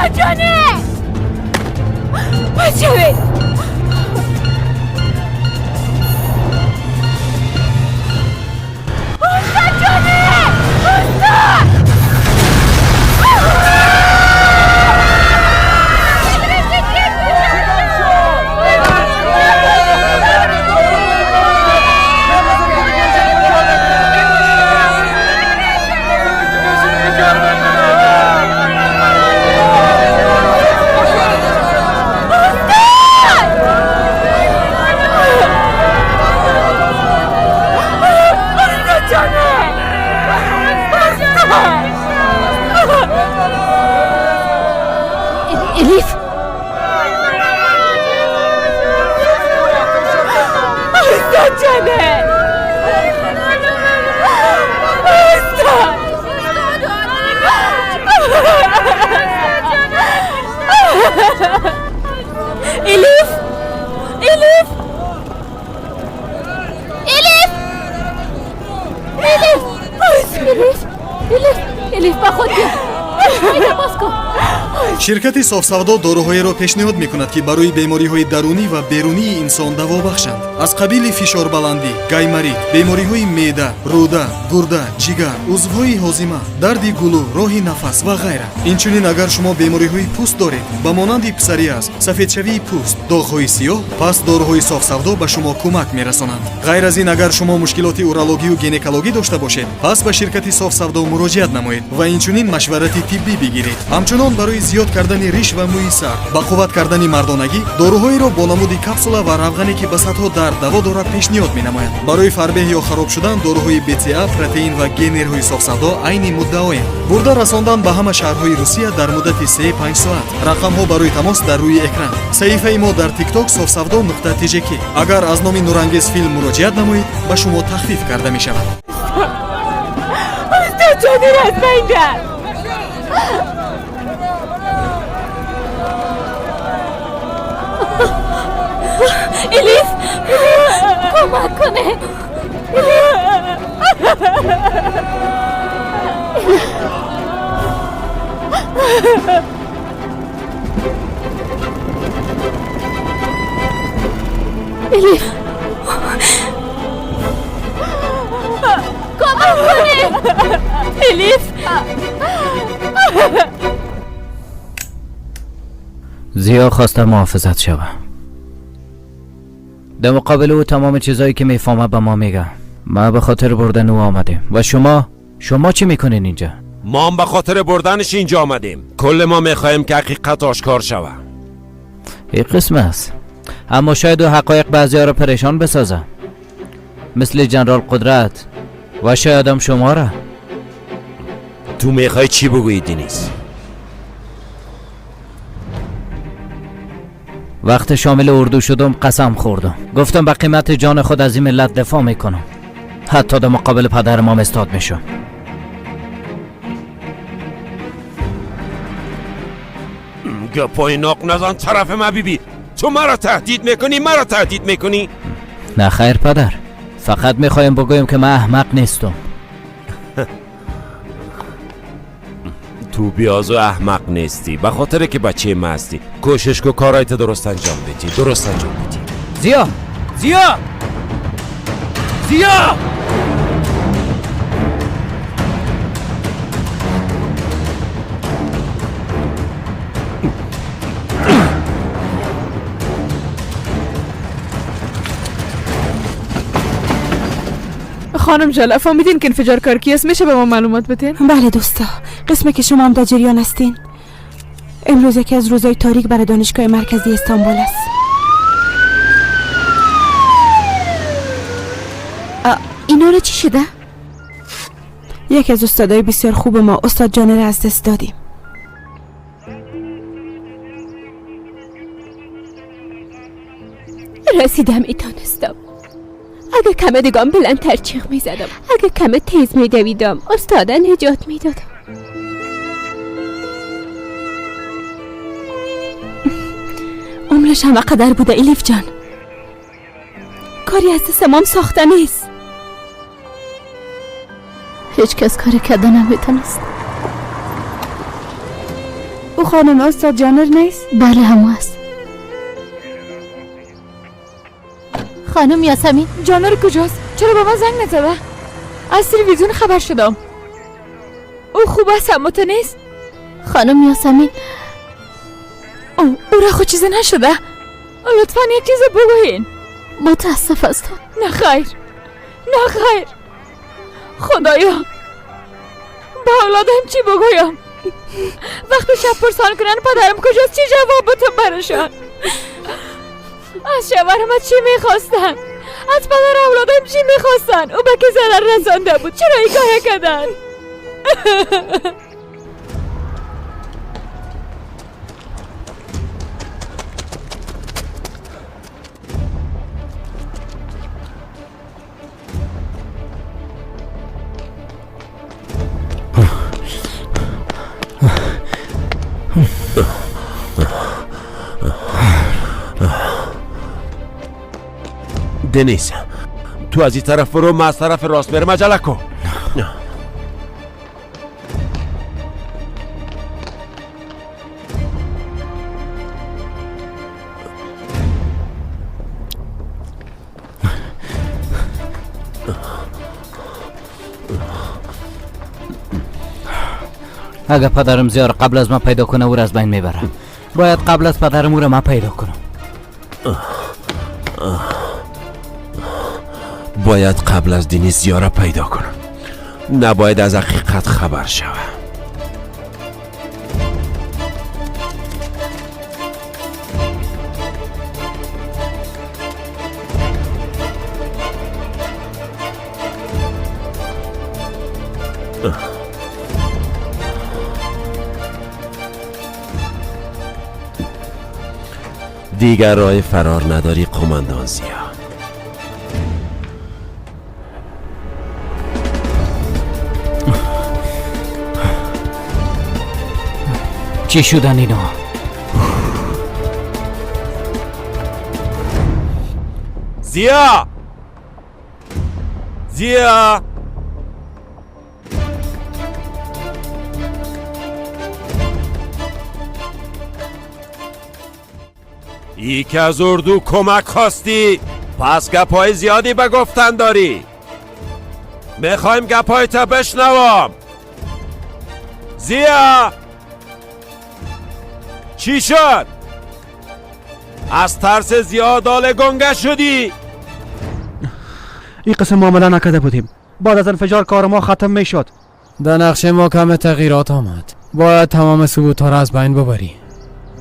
Устод ҷоне! Бачавед! Устод ҷоне! Устод! Elif! Устод ҷоне! Устод! Elif! Elif! Elif! Elif! Elif! Elif! Elif ба худ бия! Чашмоята боз кун! Ширкати Софсавдо доруҳоеро пешниҳод мекунад, ки барои бемориҳои дарунӣ ва берунии инсон даво бахшанд, аз қабили фишорбаландӣ, гайморит, бемориҳои меъда, рӯда, гурда, ҷигар, узвҳои ҳозима, дарди гулӯ, роҳи нафас ва ғайра. Инчунин, агар шумо бемориҳои пӯст доред, ба монанди псориаз, сафедшавии пӯст, доғҳои сиёҳ, пас доруҳои Софсавдо ба шумо кӯмак мерасонанд. Ғайр аз ин, агар шумо мушкилоти урологию гинекологӣ дошта бошед, пас ба ширкати Софсавдо муроҷиат намоед ва инчунин машварати тиббӣ бигиред. Ҳамчунон, барои зиёд кардани риш ва мӯи сар, ба қувват кардани мардонагӣ доруҳоеро бо намуди капсула ва равғане, ки ба садҳо дард даво дорад, пешниҳод менамояд. Барои фарбеҳ ё хароб шудан доруҳои БЦА, протеин ва генерҳои Софсавдо айни муддаоянд. Бурда расондан ба ҳама шаҳрҳои Русия дар муддати 3-5 соат. Рақамҳо барои тамос дар рӯи экран. Саҳифаи мо дар Тикток софсавдо.тжк. Агар аз номи Нурангез филм муроҷиат намоед, ба шумо тахфиф карда мешавад. Устод ҷоне аз байн рафт! Элиф! Кӯмак кунед! Элиф! Кӯмак кунед! Элиф! Зиё خواسته محافظت شوه. در مقابل او تمام چیزایی که میفهمه به ما میگه. ما به خاطر بردن او آمدیم و شما چی میکنین اینجا؟ ما هم به خاطر بردنش اینجا آمدیم. کل ما میخواهیم که حقیقت آشکار شوه. این قسم است، اما شاید او حقایق بعضی را پریشان بسازه، مثل جنرال قدرت و شاید هم شما را. تو میخوای چی بگویی دینیز؟ وقت شامل اردو شدم قسم خوردم، گفتم به قیمت جان خود از این ملت دفاع میکنم، حتی در مقابل پدر ما استاد میشم. گپای ناق نزن طرف ما بیبی. تو مرا تهدید میکنی؟ مرا تهدید میکنی؟ نه خیر پدر، فقط میخوایم بگویم که من احمق نیستم. تو بیازو احمق نیستی، به خاطر که بچه ما هستی. کوشش کو کارایت درست انجام بدی، درست انجام بدی. زیا، زیا، زیا! خانم جلا، فهمیدین که انفجار کار کی است؟ میشه به ما معلومات بدین؟ بله دوستا، قسمه که شما هم در جریان هستین. امروز یکی از روزهای تاریک برای دانشگاه مرکزی استانبول است. اینا رو چی شده؟ یکی از استادای بسیار خوب ما، استاد جانر، را از دست دادیم. رسیدم ایتانستم. اگه کم دیگم بلندتر چیغ میزدم، اگه کم تیز میدویدم، استادا نجات میدادم. عمرش هم قدر بوده الیف جان. کاری از دست مام ساخته نیست. هیچ کس کاری کرده نمیتونست. او خانم استاد جانر نیست؟ بله همو است. خانم یاسمین، جانر کجاست؟ چرا به من زنگ نزده؟ از تلویزیون خبر شدم. او خوب است اما تو نیست. خانم یاسمین، او را خود چیزی نشده. لطفا یک چیز بگوین. متاسف هستم. نه خیر، نه خیر. خدایا، با اولادم چی بگویم؟ وقتی شب پرسان کنن پدرم کجاست چی جواب بدم برشان؟ از شوهرم از چی میخواستن؟ از پدر اولادم چی میخواستن؟ او به که ضرر رسانده بود، چرا این کار کردن؟ دنیز، تو از این طرف برو، من از طرف راست برم. عجله کن. اگر پدرم زیار قبل از من پیدا کنه او را از بین میبرم. باید قبل از پدرم او را من پیدا کنم. باید قبل از دنیز زیاره پیدا کنم. نباید از حقیقت خبر شوم. دیگر راه فرار نداری قماندان زیا. چی شدن اینا؟ زیا، زیا، ای که از اردو کمک خواستی، پس گپای زیادی به گفتن داری. میخوایم گپای تا بشنوم. زیا، چی شد؟ از ترس زیاد آل گنگه شدی؟ این قسم معامله نکرده بودیم. بعد از انفجار کار ما ختم میشد. در نقشه ما کم تغییرات آمد. باید تمام ثبوت ها را از بین ببری.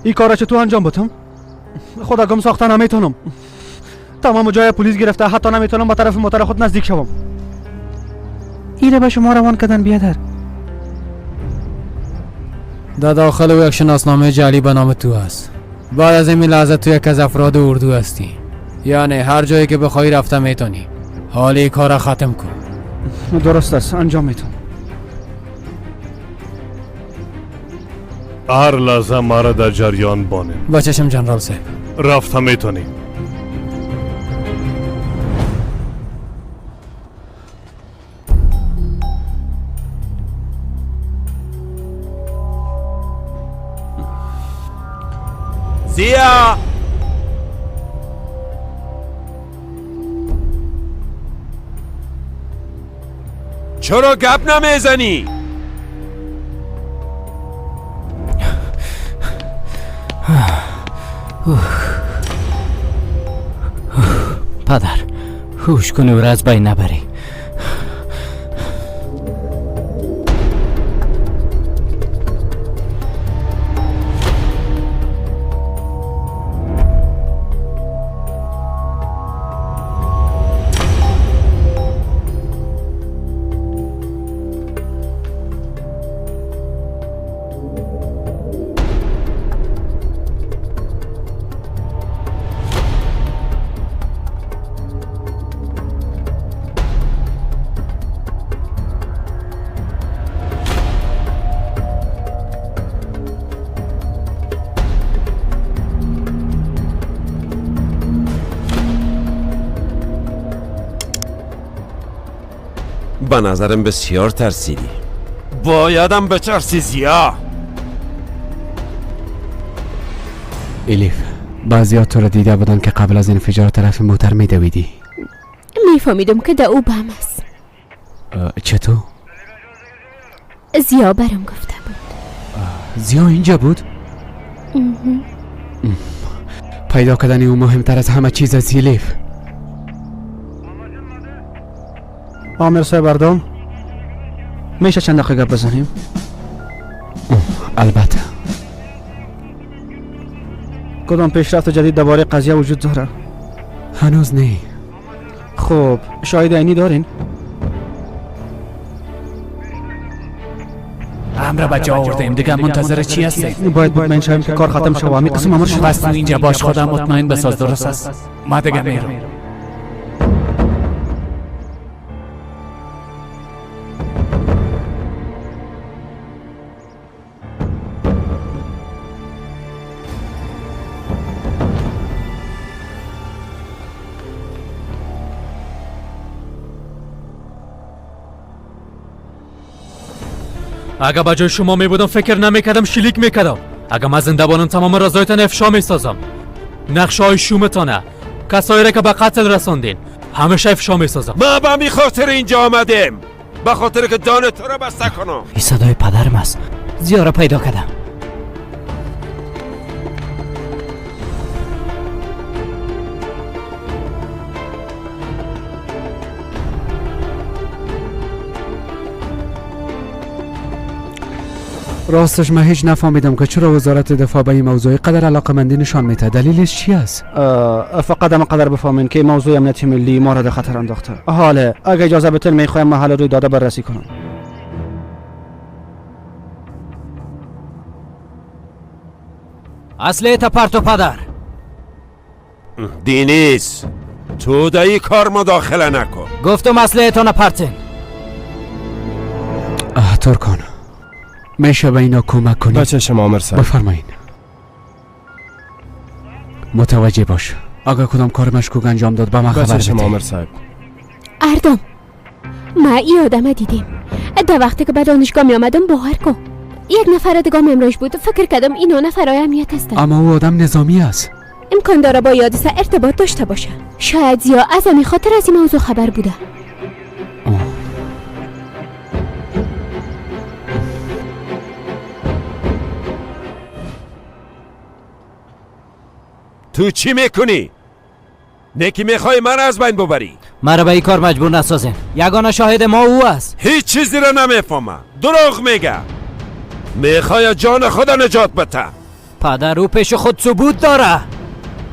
این کارا چطور انجام بدم؟ خدا گم ساخته نمیتونم. تمام جای پلیس گرفته، حتی نمیتونم به طرف موتر خود نزدیک شوم. ایره به شما روان کردن بیادر. در داخل او یک شناسنامه جعلی به نام تو است. بعد از این لحظه تو یک از افراد اردو هستی. یعنی هر جایی که بخوای رفته میتونی. حالی کار ختم کن. درست است، انجام میتونم. هر لحظه ما را در جریان بانیم. با چشم جنرال صاحب. رفته میتونی. زیا، چرا گپ نمیزنی؟ پدر، هوش کنی و را از بین نبری. به نظرم بسیار ترسیدی. بایدم بچرسی زیا. الیف، بعضی تو را دیده بودن که قبل از انفجار طرف موتر میدویدی. میفهمیدم که در او بم است. چطور؟ زیا برم گفته بود. زیا اینجا بود؟ پیدا کردن او مهمتر از همه چیز است الیف. آمر صاحب اردام، میشه چند دقیقه گپ بزنیم؟ البته. کدام پیشرفت جدید درباره قضیه وجود داره؟ هنوز نه. خب شاهد عینی دارین؟ امر به جا آوردیم دیگه، منتظر چی هستیم؟ باید مطمئن شویم که کار ختم شود. همین قسم امر شد. پس تو اینجا باش، خودم مطمئن بساز. درست است، ما دیگه میرم. اگه به جای شما می بودم فکر نمی کردم شلیک می کردم. اگه من زنده بانم تمام رازایتان افشا می سازم. نقشه های شومتانه، کسایی را که به قتل رساندین همیشه افشا می سازم. ما به می خاطر اینجا آمدیم، به خاطر که دان تو را بسته کنم. این صدای پدرم است. زیا را پیدا کردم. راستش من هیچ نفهمیدم که چرا وزارت دفاع به این موضوع قدر علاقمندی نشان میده. دلیلش چی است؟ فقط هم قدر بفهمین که موضوع امنیت ملی ما را در خطر انداخته. حالا اگه اجازه بتین میخوایم محل روی داده بررسی کنم. اصله تا پرتو پدر. دینیز، تو در این کار مداخله نکن. گفتم اصله تا نپرتین. ترکان، میشه به اینا کمک کنی؟ بچه شما آمر صاحب. بفرمایین. متوجه باش، اگر کدام کار مشکوک انجام داد به من خبر بچه شما بده. آمر صاحب. اردم، ما ای آدم دیدیم در وقتی که به دانشگاه می آمدم. باور کن یک نفر دیگه هم امروز بود. فکر کردم اینا نفرای امنیت هستن. اما او آدم نظامی است. امکان داره با یادسه ارتباط داشته باشه. شاید زیا از همین خاطر از این موضوع خبر بوده. تو چی میکنی؟ نکی میخوای من از بین ببری؟ مرا به این کار مجبور نسازین. یگانه شاهد ما او است. هیچ چیزی را نمیفهمم. دروغ میگه. میخوای جان خود نجات بده. پدر او پیش خود ثبوت داره.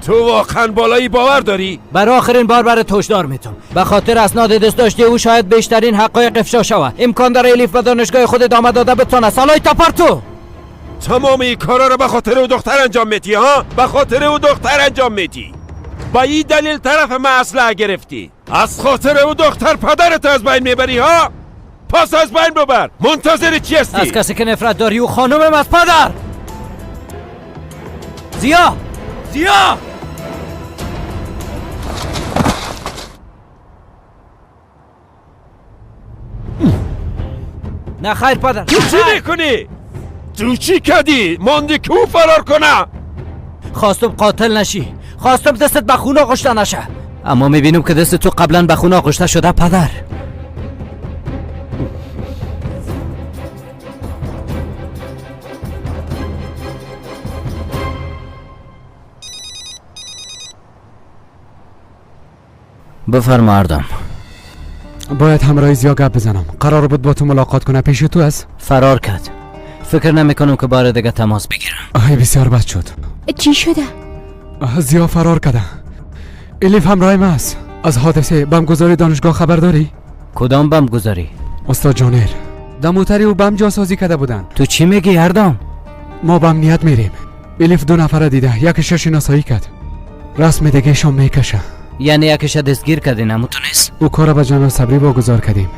تو واقعا بالایی باور داری؟ برای آخرین بار برای هشدار میتم. به خاطر اسناد دست داشته او شاید بیشترین حقایق افشا شود. امکان داره الیف به دانشگاه خود ادامه داده بتونه. سالای تپرتو. تمام این کارا رو به خاطر او دختر انجام میدی ها؟ به خاطر او دختر انجام میدی. با این دلیل طرف ما اسلحه گرفتی. از خاطر او دختر پدرت از بین میبری ها؟ پس از بین ببر. منتظر چی هستی؟ از کسی که نفرت داری او خانومم از پدر. زیا، زیا. نه خیر پدر. تو چی میکنی؟ تو چی کردی؟ ماندی که او فرار کنه؟ خواستم قاتل نشی، خواستم دستت به خون آغشته نشه، اما میبینم که دست تو قبلا به خون آغشته شده پدر. بفرما اردم. باید همراه زیا گپ بزنم. قرار بود با تو ملاقات کنه. پیش تو است؟ فرار کرد. فکر نمی کنم که بار دیگه تماس بگیرم. آه بسیار بد شد. چی شده؟ زیا فرار کرده. الیف همراه ما است. از حادثه بمگذاری دانشگاه خبر داری؟ کدام بمگذاری؟ استاد جانر در موتری او بم جاسازی کرده بودن. تو چی میگی اردم؟ ما به امنیت میریم. الیف دو نفر دیده، یکیش شناسایی کرد. رسم دیگه شام میکشه. یعنی یکیش دستگیر کردین اما تو نیست؟ او کار به جنرال صبری واگذار کردیم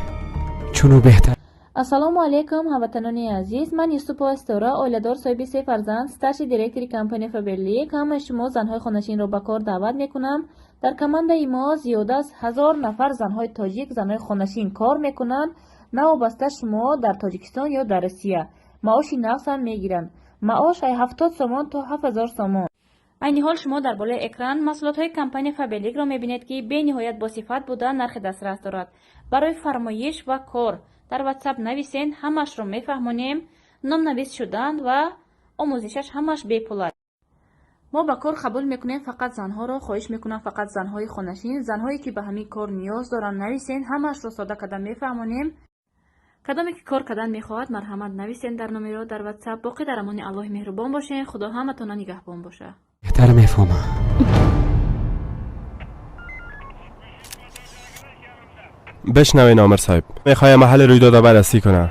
چون او بهتر. Ассалому алайкум, ҳамватанони азиз. Ман Юсупова Ситора, оиладор, соҳиби се фарзанд, старший директори компания Фаберлик. Ҳамаи шумо занҳои хонашинро ба кор даъват мекунам. Дар командаи мо зиёда аз 1000 нафар занҳои тоҷик, занҳои хонашин кор мекунанд. Навобаста шумо дар Тоҷикистон ё дар Россия. Маоши нағз ҳам мегиранд. Маош ай 70 сомон то 7000 сомон. Айни ҳол шумо дар болои экран маҳсулотҳои компания Фаберликро мебинед, ки бениҳоят босифат буда, нархи дастрас дорад. Барои фармоиш ва кор дар WhatsApp нависен, ҳамаашро мефаҳмонем. Номнавис шудан ва омӯзишаш ҳамааш бепул аст. Мо ба кор қабул мекунем фақат занҳоро. Хоҳиш мекунам, фақат занҳои хонашин, занҳое ки ба ҳамин кор ниёз доранд, нависен, ҳамаашро сода карда мефаҳмонем. Кадоме ки кор кардан мехоҳад, марҳамат, нависен дар номеро дар WhatsApp. Боқӣ дар амони Аллоҳи меҳрубон бошен. Худо ҳаматона нигаҳбон боша. Беҳтар мефаҳмам. بشنوین آمر صاحب، میخوایم محل رویداد بررسی کنم.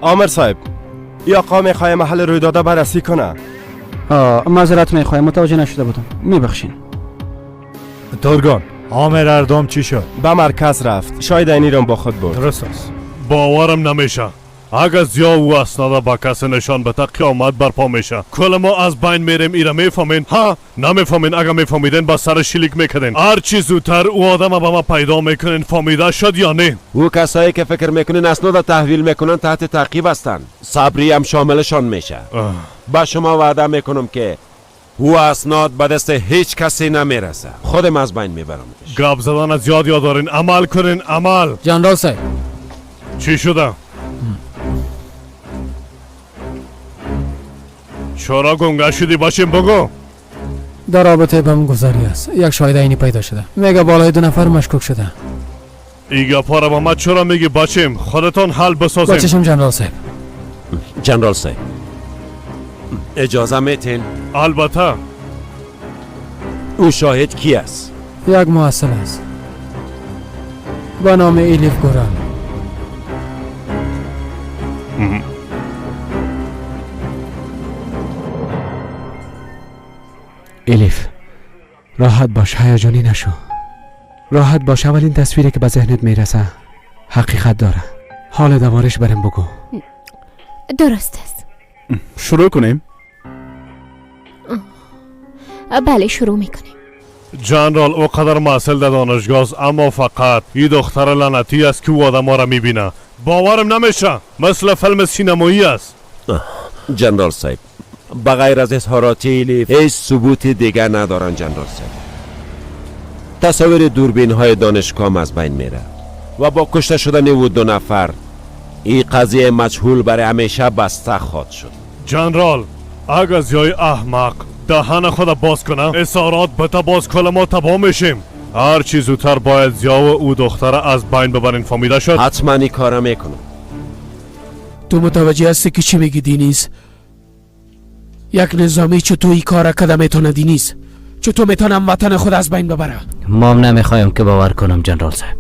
آمر صاحب، ای آقا میخواه محل رویداد بررسی کنه. معذرت میخوایم، متوجه نشده بودم، میبخشین. تورگان، آمر اردام چی شد؟ به مرکز رفت، شاید اینی را با خود برد. درست است. باورم نمیشه. اگر زیا او اسناد با کسی نشان بده، قیامت برپا میشه. کل ما از بین میریم. ایره میفهمین؟ ها، نمیفهمین. اگر میفهمیدین با سر شلیک میکردین. هر چی زودتر او آدم به ما پیدا میکنین. فهمیده شد یا نه؟ او کسایی که فکر میکنین اسناد تحویل میکنن تحت تعقیب هستند. صبری هم شاملشان میشه. با شما وعده میکنم که او اسناد به دست هیچ کسی نمیرسه. خودم از بین میبرم. گپ زدن از یاد دارین، عمل کنین، عمل. جنرال صاحب. چی شده؟ چرا گنگه شدی؟ باشیم بگو. در رابطه بم گذاری است. یک شاهد عینی پیدا شده، میگه بالای 2 نفر مشکوک شده. ای گپا را با ما چرا میگی بچیم؟ خودتان حل بسازیم. بچشم جنرال صاحب. جنرال صاحب، اجازه میتین؟ البته. او شاهد کی است؟ یک محصل است به نام ایلیف گوران. الیف، راحت باش، هیجانی نشو. راحت باش. اولین تصویری که به ذهنت میرسه حقیقت داره. حال دوارش برم بگو. درست است. شروع کنیم؟ بله، شروع میکنیم. جنرال، او قدر محصل در دانشگاه است، اما فقط این دختر لعنتی است که او آدم ها را میبینه. باورم نمیشه، مثل فیلم سینمایی است. جنرال صاحب، بغیر از اظهارات ایلیف هیچ ثبوت دیگر ندارن. جنرال صاحب، تصاویر دوربین های دانشگاه از بین میره و با کشته شدن او 2 نفر این قضیه مجهول برای همیشه بسته خواهد شد. جنرال، اگر زیای احمق دهن خود باز کنه، اظهارات بته، باز کل ما تباه میشیم. هر چی زودتر باید زیا و او دختر از بین ببرین. فهمیده شد؟ حتما این کارا میکنم. تو متوجه هستی که چی میگی دینیز؟ یک نظامی چطور این کار کده میتونه دینیز؟ چطور میتونم وطن خود از بین ببره؟ ما هم نمیخوایم که باور کنم جنرال صاحب،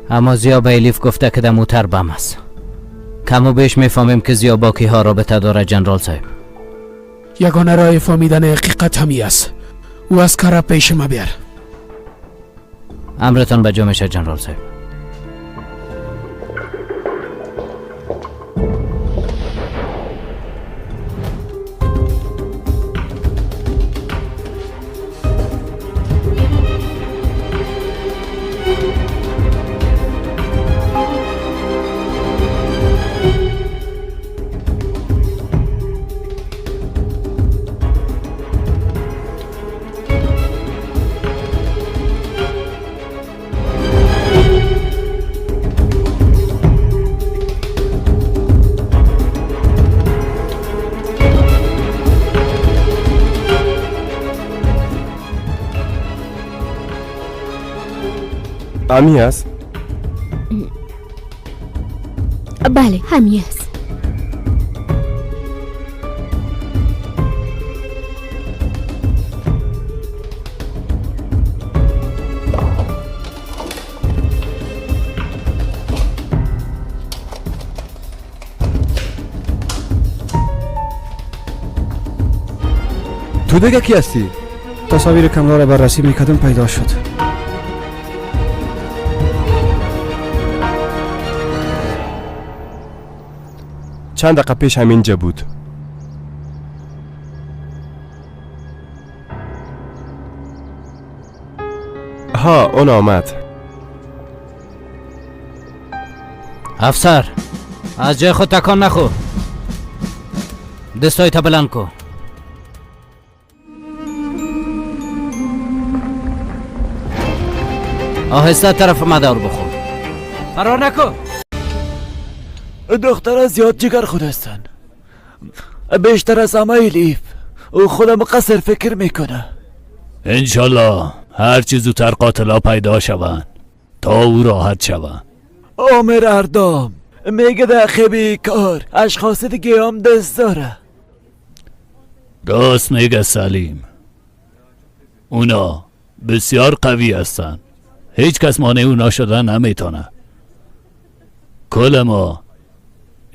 اما زیا به الیف گفته که در موتر بم است. کم و بیش میفهمیم که زیا با کیها رابطه داره. جنرال صاحب، یگانه راه فهمیدن حقیقت همی است. او از کار پیش ما بیار. امرتان به جا میشه جنرال صاحب. همی است؟ بله، همی است. تو دیگه کی هستی؟ تصاویر کمرا را بررسی میکردم پیدا شد. چند دقیقه پیش همینجا بود. ها اون آمد. افسر از جای خود تکان نخور. دستایت بلند کن. آهسته طرف مدار بخور. فرار نکن. دخترها زیاد جگر خود هستن، بیشتر از همه الیف. او خودم قصر فکر میکنه. انشالله هرچی زودتر قاتلا پیدا شوند تا او راحت شوند. آمر اردام میگه در خبی کار اشخاص دیگه هم دست داره. راست میگه سلیم، اونا بسیار قوی هستن، هیچ کس مانع اونا شدن نمیتونه. کل ما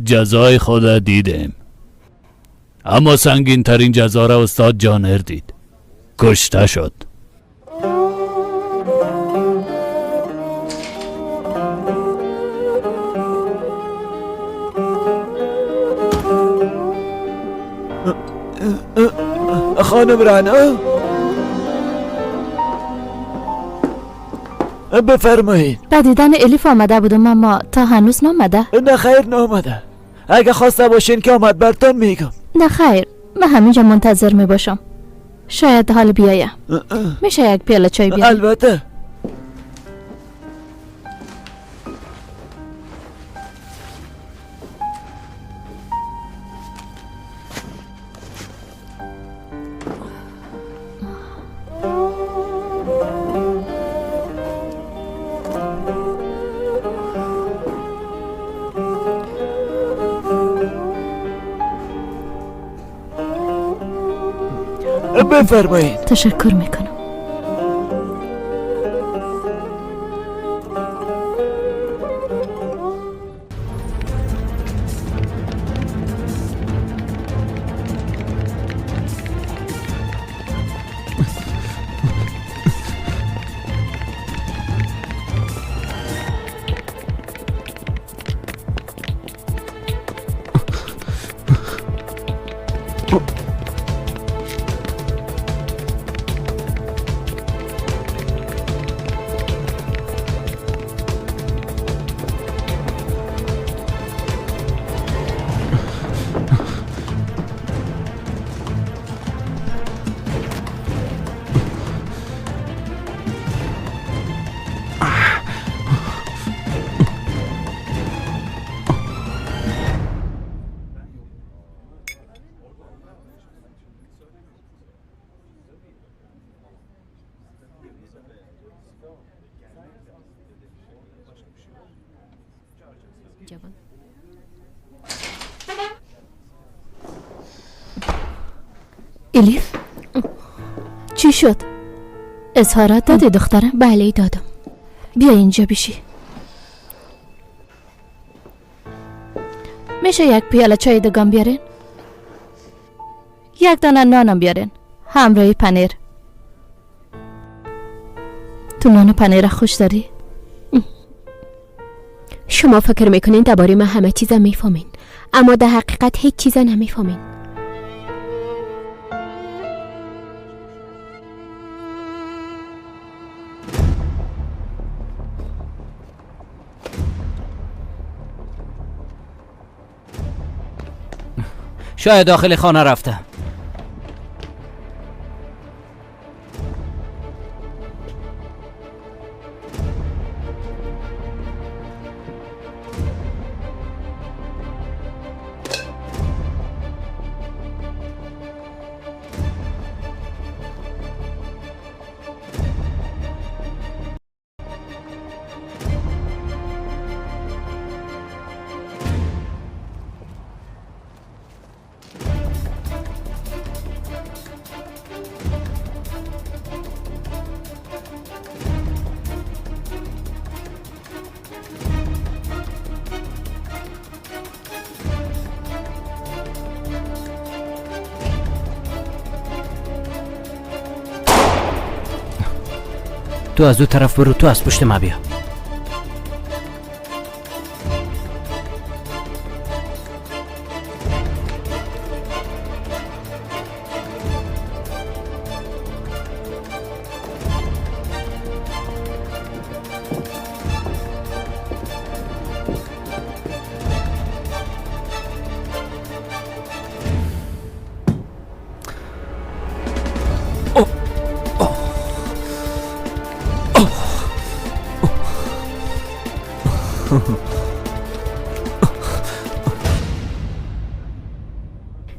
جزای خود دیدیم، اما سنگین ترین جزا را استاد جانر دید، کشته شد. خانم رعنا بفرمایید. به دیدن الیف آمده بودم اما تا هنوز نامده. نه خیر نامده. اگه خواسته باشین که آمد برتان میگم. نه خیر، من همینجا منتظر میباشم، شاید حال بیایم. میشه یک پیاله چای بیاریم؟ البته. بفرمایید. تشکر میکنم. الیف چی شد؟ اظهارات دادی دخترم؟ بله دادم. بیا اینجا بشی. میشه یک پیاله چای دگام بیارین؟ یک دانه نانم بیارین همراه پنیر. تو نان و پنیر خوش داری؟ شما فکر میکنین درباره من همه چیزا میفهمین، اما در حقیقت هیچ چیزا نمیفهمین. شاید داخل خانه رفته. تو از او طرف برو، تو از پشت ما بیا.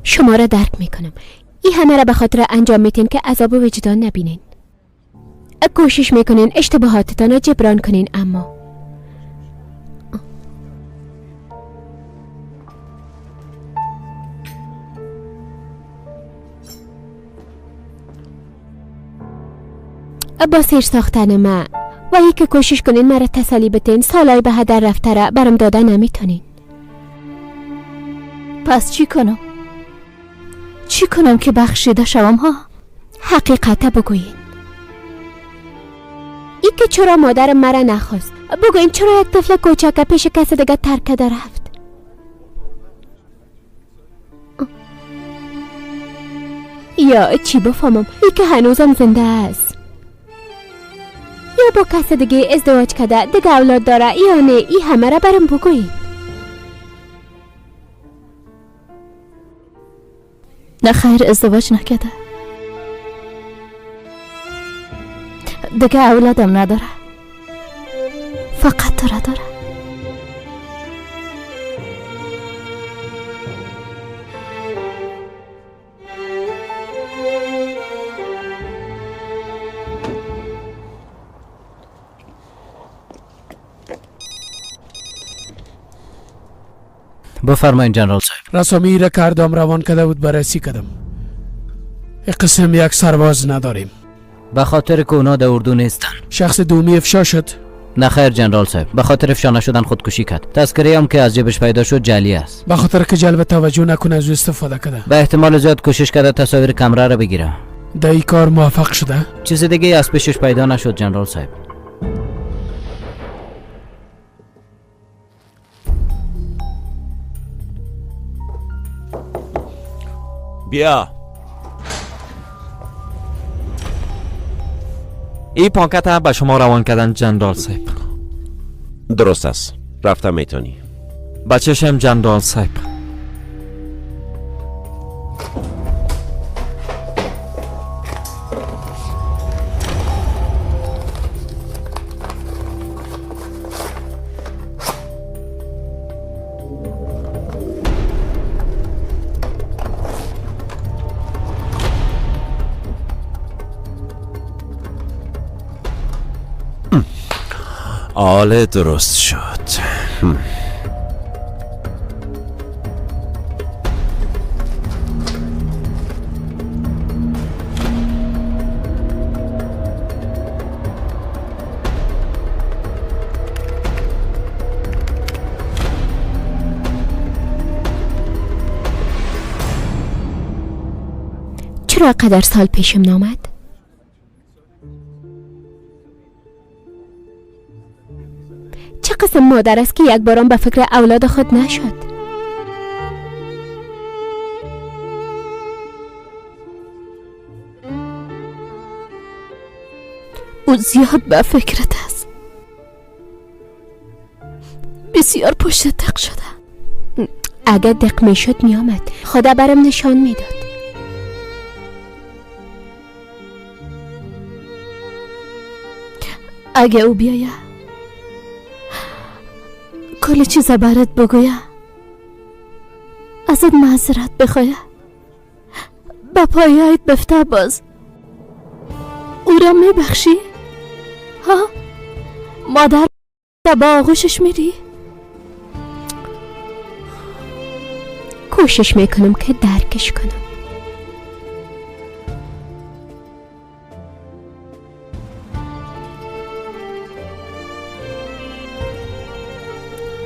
شما را درک میکنم. این همه را به خاطر انجام میتین که عذاب وجدان نبینین. کوشش میکنین اشتباهاتتان را جبران کنین، اما با سیر ساختن ما و ای که کوشش کنین مرا تسلی بتین، سالای به هدر رفته را برم داده نمیتونین. پس چی کنم؟ چی کنم که بخشیده شوم ها؟ حقیقت بگویین. ای که چرا مادرم مرا نخواست. بگویین چرا یک طفل کوچک پیش کس دیگه ترک کرده رفت. یا چی بفهمم ای که هنوزم زنده است، یا با کس دیگه ازدواج کرده، دیگه اولاد داره یا نه. ای همه را برم بگویین. نه خیر، ازدواج نکرده، دیگه اولادم نداره، فقط تو را داره. بفرمایید جنرال صاحب. رسامی را کردم روان کرده بود، بررسی کردم. قسم یک سرباز نداریم. به خاطر که اونا در اردو نیستن. شخص دومی افشا شد. نه خیر جنرال صاحب، به خاطر افشا نشدن خودکشی کرد. تذکره هم که از جیبش پیدا شد جعلی است. به خاطر که جلب توجه نکنه از او استفاده کرده. به احتمال زیاد کوشش کرده تصاویر کمره را بگیره. در این کار موفق شده؟ چیز دیگه از پیشش پیدا نشد جنرال صاحب. بیا. این پاکت هم به شما روان کردن جنرال صاحب. درست است، رفتم میتونی. بچشم جنرال صاحب. آله درست شد. چرا قدر سال پیشم نامد؟ چه قسم مادر است که یک بارم به فکر اولاد خود نشد؟ او زیاد به فکرت است، بسیار پشت دق شده. اگر دق می شد می آمد، خدا برم نشان می داد. اگه او بیایه کل چیز برات بگویه، ازت معذرت بخوایه، به پایایت بفته، باز او را میبخشی؟ ها؟ مادر با آغوشش میری؟ کوشش میکنم که درکش کنم.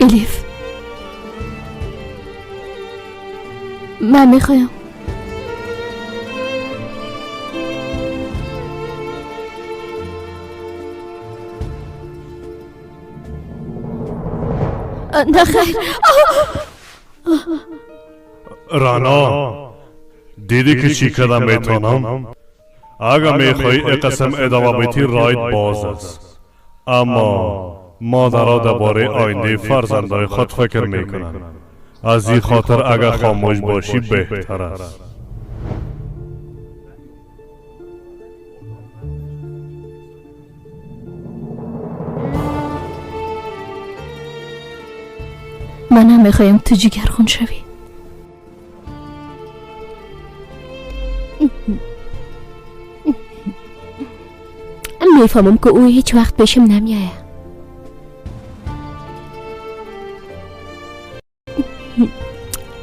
الیف، من میخوایم نه خیر. رعنا، دیدی که چی کردم میتونم؟ اگر میخوای قسم ادامه بدی رایت باز است، اما مادرها درباره آینده فرزندای خود فکر میکنند. از این خاطر اگر خاموش باشی بهتر است. من هم میخوایم تو جگرخون شوی. میفهمم که او هیچ وقت پیشم نمیایه.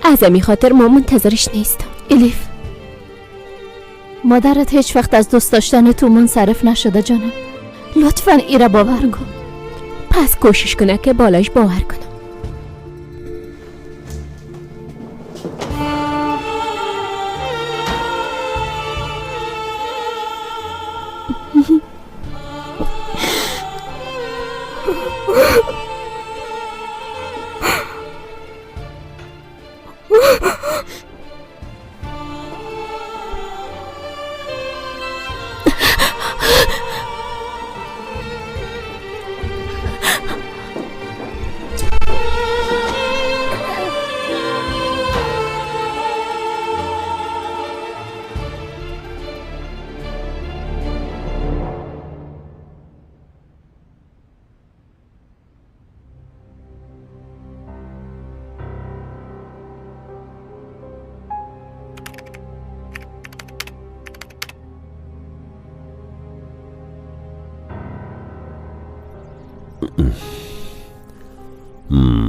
از امی خاطر ما منتظرش نیستم. الیف، مادرت هیچ وقت از دوست داشتن تو منصرف نشده جانم. لطفا ایره باور کن. پس کوشش کنه که بالاش باور کنم.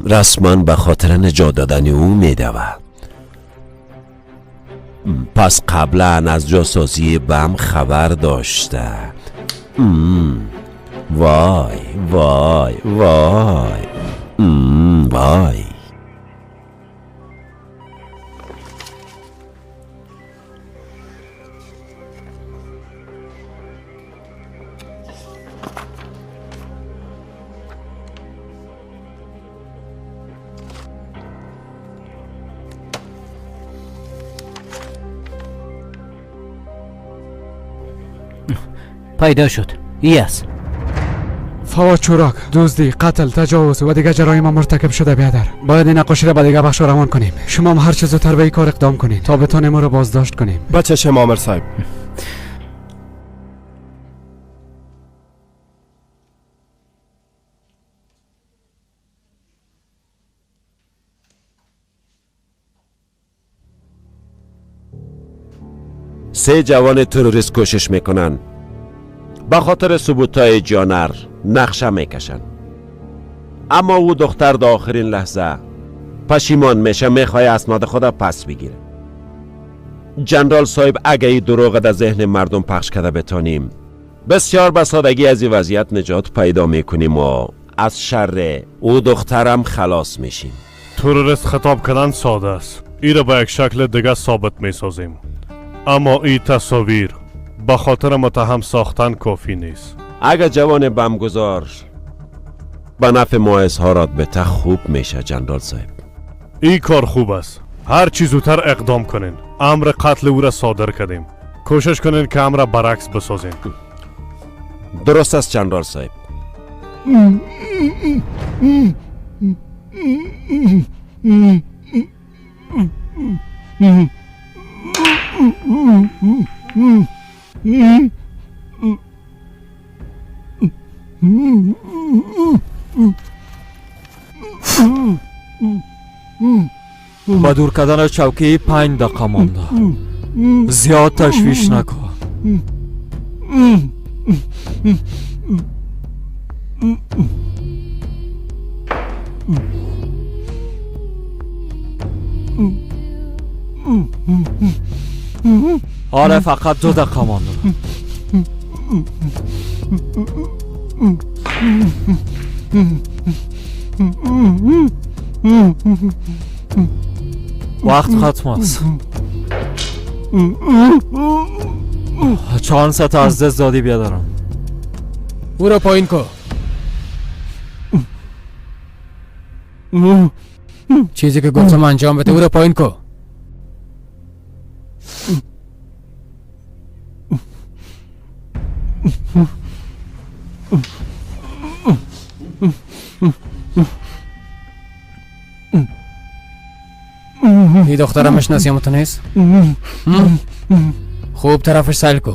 رسما به خاطر نجات دادن او میدوه. پس قبلا از جاسازی بم خبر داشته. وای وای وای وای. پیدا شد. یس. فواد چوراک، دزدی، قتل، تجاوز و دیگه جرایم مرتکب شده بیادر. باید این نقاشی را به دیگه بخش روان کنیم. شما هم هر چه زودتر به این کار اقدام کنید تا بتونیم ما را بازداشت کنیم. بچه شما آمر صاحب. سه جوان تروریست کوشش میکنن به خاطر ثبوت‌های جانر نقشه میکشن، اما او دختر در آخرین لحظه پشیمان میشه، میخواه اسناد خود پس بگیره. جنرال صاحب اگه این دروغ در ذهن مردم پخش کرده بتانیم، بسیار به سادگی از این وضعیت نجات پیدا میکنیم و از شر او دخترم خلاص میشیم. تروریست خطاب کردن ساده است، این را به یک شکل دیگه ثابت میسازیم، اما این تصاویر به خاطر متهم ساختن کافی نیست. اگر جوان بمگذار به نفع ما اظهارات بته خوب میشه جنرال صاحب. این کار خوب است. هر چی زودتر اقدام کنین. امر قتل او را صادر کردیم. کوشش کنین که امر برعکس بسازین. درست است جنرال صاحب. ба дур кардани чавкии 5 дақиқа монда. Зиёд ташвиш накун. Ҳоле фақат 2 дақиқа монда. Вақт хатм аст. Чансата аз даст додӣ биёдарам. Ӯро поин кун. چیزی که گفتم انجام بده. او را پایین کو. این دخترم میشناسی هم تو نیست؟ خوب طرفش سیل کو.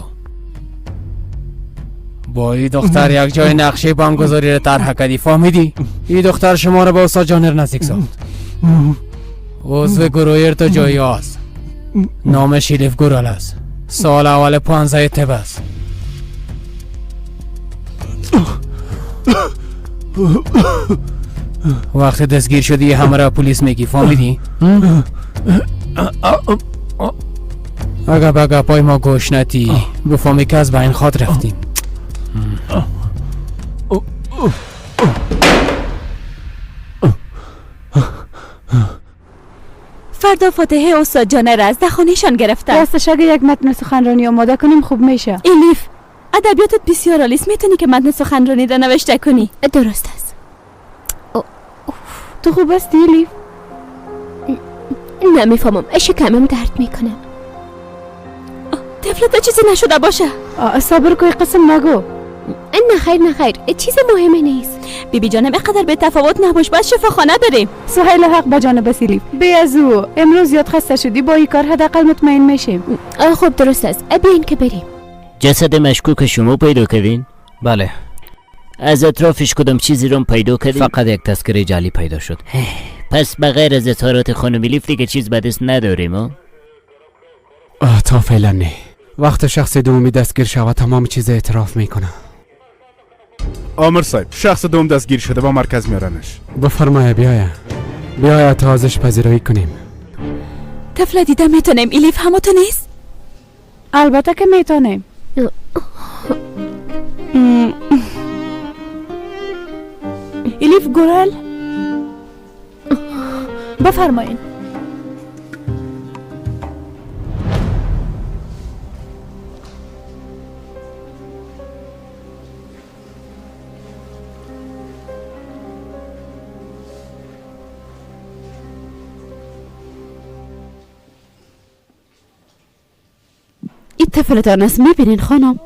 با این دختر یک جای نقشه بمبگذاری را طرح کردی، فهمیدی؟ این دختر شما را به استاد جانر نزدیک ساخت. عضو گروه ارتجاعی است. نامش الیف گورال است. سال اول 15 طب است. وقتی دستگیر شدی همه را پلیس میگی، فهمیدی؟ اگه به گپای ما گوش ندی بفهمی که از بین خواد رفتیم. فردا فاتحه استاد جانر است، در خانهشان گرفته. راستش اگه یک متن سخنرانی آماده کنیم خوب میشه. الیف ادبیاتت بسیار عالی است، میتونی که متن سخنرانی را نوشته کنی. درست است. تو خوب هستی الیف؟ نمیفهمم، شکمم درد میکنه. طفلت چیزی نشده باشه. صبر کوی، قسم نگو. نه خیر نه خیر، چیز مهمی نیست. بیبی جانم اینقدر به تفاوت نباش، باید شفاخانه بریم. سهیل حق به جانب الیف. بی از او امروز زیاد خسته شدی، با این کار حداقل مطمئن میشیم. خب درست است، بیاین که بریم. جسد مشکوک شما پیدا کردین؟ بله. از اطرافش کدام چیزی رو پیدا کردین؟ فقط یک تذکره جعلی پیدا شد. پس بغیر از اظهارات خانم الیف دیگه چیز به دست نداریم. تا فعلا نه. وقت شخص دومی دستگیر شود تمام چیز اعتراف میکنه. آمر صاحب، شخص دوم دستگیر شده، با مرکز میارنش. بفرمایه بیایه بیایه تا ازش پذیرایی کنیم. طفل دیده میتونیم الیف همو تو نیست؟ البته که میتونیم. الیف گورل بفرمایین. این طفلتان است، میبینین خانم؟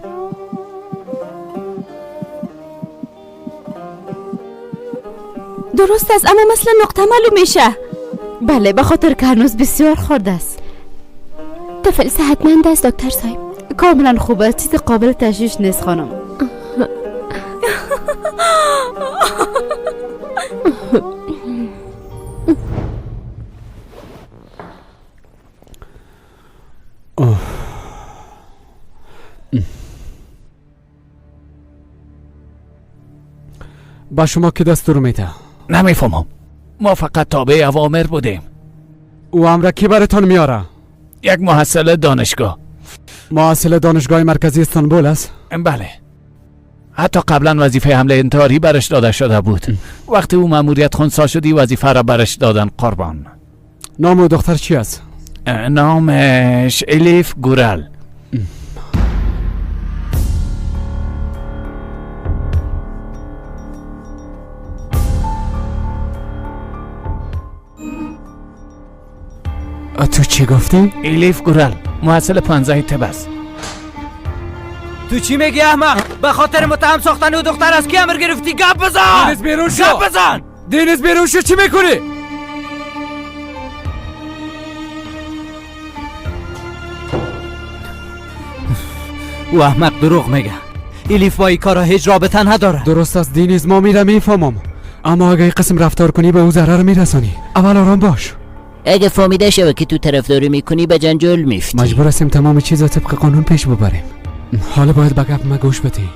درست است، اما مثل نقطه معلوم میشه. بله، به خاطر که هنوز بسیار خرد است. طفل صحتمند است دکتر صاحب؟ کاملا خوب است، چیز قابل تشویش نیست خانم. با شما که دستور میده؟ نمیفهمم، ما فقط تابع اوامر بودیم. او امر کی براتان میاره؟ یک محصل دانشگاه. محصل دانشگاه مرکزی استانبول است؟ بله، حتی قبلا وظیفه حمله انتحاری برش داده شده بود. وقتی او ماموریت خنثی شدی وظیفه را برش دادن. قربان. نام دختر چی است؟ نامش الیف گورل. تو چی گفتی؟ الیف گورل محصل 15 طب است. تو چی میگی احمق؟ به خاطر متهم ساختن او دختر از کی امر گرفتی؟ گپ بزن! دینیز بیرون شو! گپ بزن! دینیز بیرون شو! چی میکنی؟ او احمق دروغ میگه. الیف با این کارا هیچ رابطه نداره. درست است دینیز، ما میره میفهمم، اما اگه این قسم رفتار کنی به او ضرر میرسانی. اول آرام باش. اگه فهمیده شوه که تو طرفداری میکنی به جنجال میفتی. مجبور هستیم تمام چیز طبق قانون پیش ببریم. حالا باید به گپ ما گوش بدی.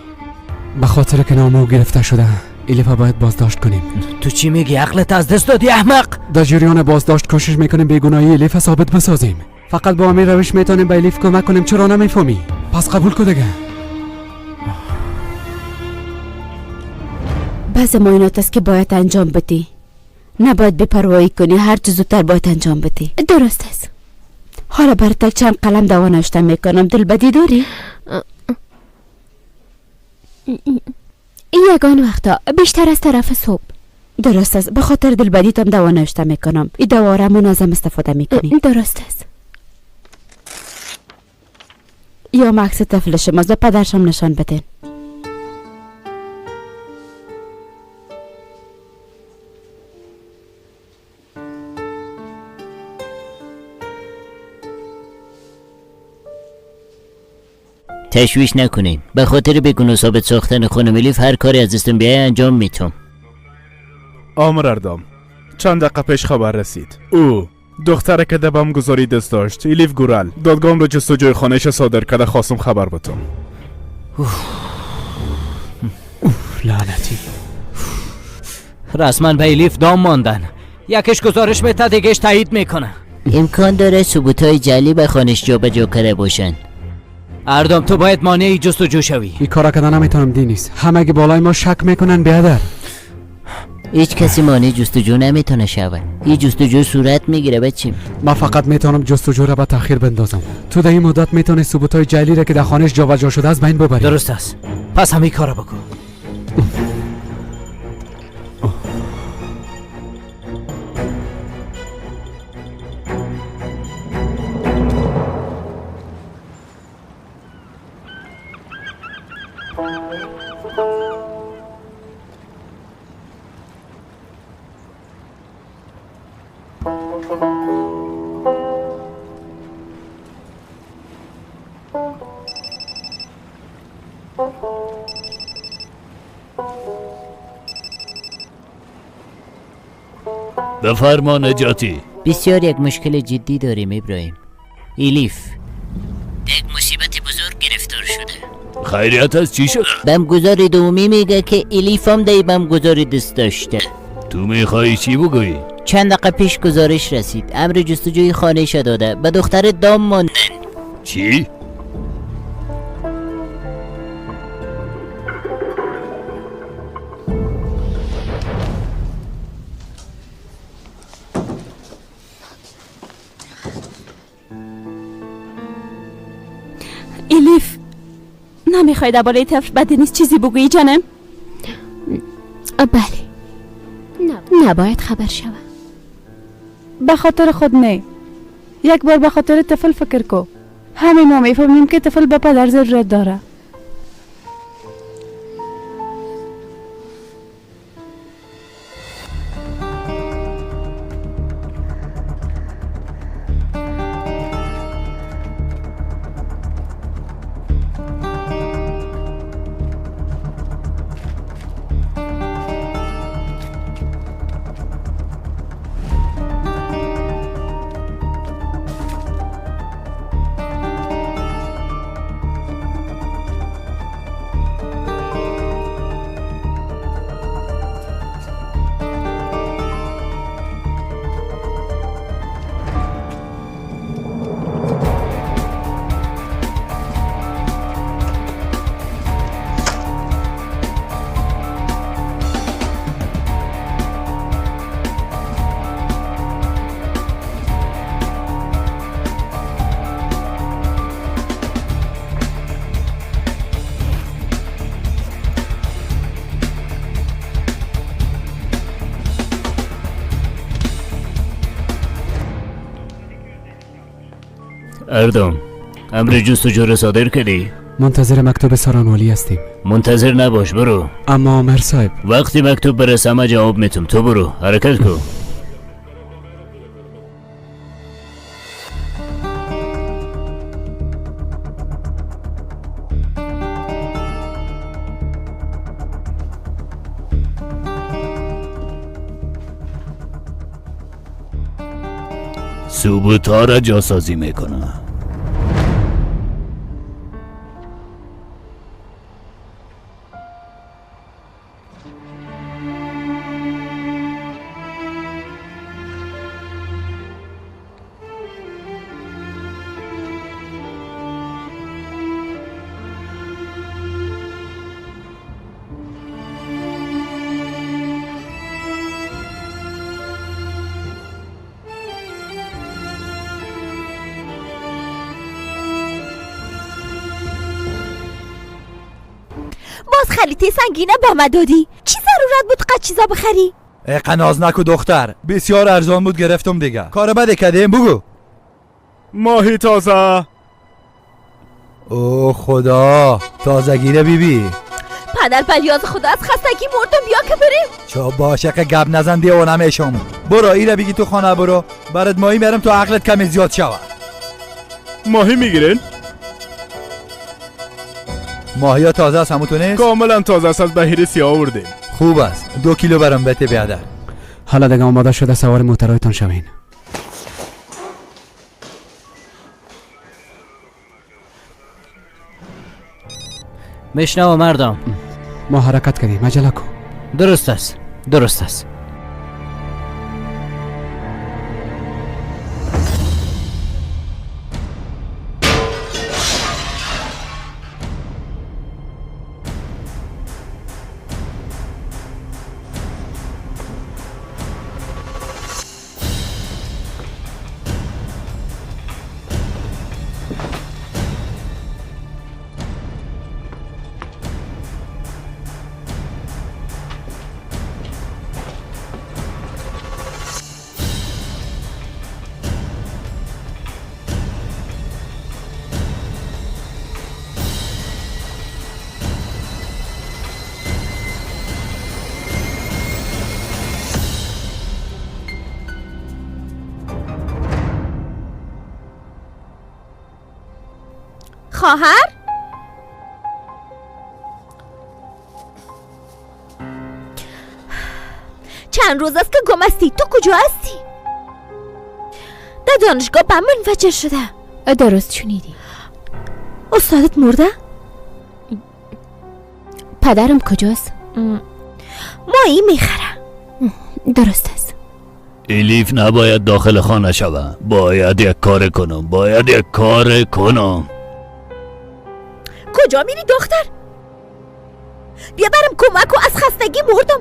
به خاطر که نام او گرفته شده الیف باید بازداشت کنیم. تو چی میگی؟ عقلت از دست دادی احمق. در جریان بازداشت کوشش میکنیم بیگناهی الیف ثابت بسازیم. فقط با همین روش میتونیم به الیف کمک کنیم. چرا نمیفهمی؟ پس قبول کن دیگه. بعض معاینات است که باید انجام بدی. نباید بی‌پروایی کنی، هر چه زودتر باید انجام بدی. درست است. حالا برات چند قلم دوا نوشته میکنم. دلبدی داری؟ یگان وقتا بیشتر از طرف صبح. درست است. به خاطر دلبدیتم دوا نوشته میکنم. این دوا را منظم استفاده میکنی. درست است. یا عکس طفل شماست، به پدرشم نشان بدین. تشویش نکنین. به خاطر بگونه ثابت ساختن خانم الیف هر کاری از دستم بیای انجام میتم. آمر اردام، چند دقیقه پیش خبر رسید. او دختره که دبم گذاری دست داشت، الیف گورل، دادگاه رو جستجوی خانهش صادر کرده. خواستم خبر بتم. لعنتی. رسما به الیف دام ماندن. یکش گزارش میده، دیگهش تایید میکنه. امکان داره ثبوت‌های جعلی به خانش جابجا کرده باشن. اردام تو باید مانع جستجو شوی. این کارا کردن نمیتونم دینیس. همه بالای ما شک میکنن بیادر. هیچ کسی مانع جستجو نمیتونه شود. این جستجو صورت میگیره بچیم. من فقط میتونم جستجو را به تاخیر بندازم. تو در این مدت میتونی ثبوت‌های جعلی را که در خانهش جابجا شده از بین ببری. درست است. پس همین کارا بکن. بفرما نجاتی. بسیار یک مشکل جدی داریم ابراهیم. الیف یک مصیبت بزرگ گرفتار شده. خیریت از چی شد؟ بمگذار دومی میگه که الیف هم دی بمگذاری دست داشته. تو میخوایی چی بگویی؟ چند دقیقه پیش گزارش رسید. امر جستجوی خانه داده. به دختر دام ماندن. چی؟ الیف نمیخوای درباره طفل بد نیست چیزی بگویی جانم؟ بله، نباید خبر شوم. به خاطر خود نه، یک بار به خاطر طفل فکر کو. همه ما میفهمیم که طفل به پدر ضرورت داره. اردم، امر جستجو را صادر کردی؟ منتظر مکتوب سارانوالی هستیم. منتظر نباش، برو. اما آمر صاحب، وقتی مکتوب برسه ما جواب میتم. تو برو، حرکت کن. ثبوت‌ها را جاسازی میکنه. باز خریطه سنگینه به من دادی. چی ضرورت بود قد چیزا بخری؟ ای قناز نکو دختر، بسیار ارزان بود گرفتم دیگه. کار بده کردیم بگو. ماهی تازه. او خدا، تازه گیره بی بی. پدر بلیاز خدا از خستگی مردم، بیا که بریم. چا باشه که گپ نزن دیوانه میشم. برو ایره بگی تو خانه برو، برات ماهی میرم تو عقلت کمی زیاد شوه. ماهی میگیرین؟ ماهی ها تازه است همون تو نیست؟ کاملا تازه است، از بهیر سیاه آوردیم. خوب است، 2 کیلو برام بده بیادر. حالا دیگه آماده شده سوار موترهایتان شوین. میشنوم مردم. ما حرکت کردیم، عجله کن. درست است، درست است. خواهر؟ چند روز است که گم هستی، تو کجا هستی؟ در دانشگاه بم منفجر شده. درست شنیدی. استادت مرده؟ پدرم کجاست؟ ماهی میخره. درست است. الیف نباید داخل خانه شود. باید یک کار کنم، باید یک کار کنم. کجا میری دختر؟ بیا برم کمک و از خستگی مردم.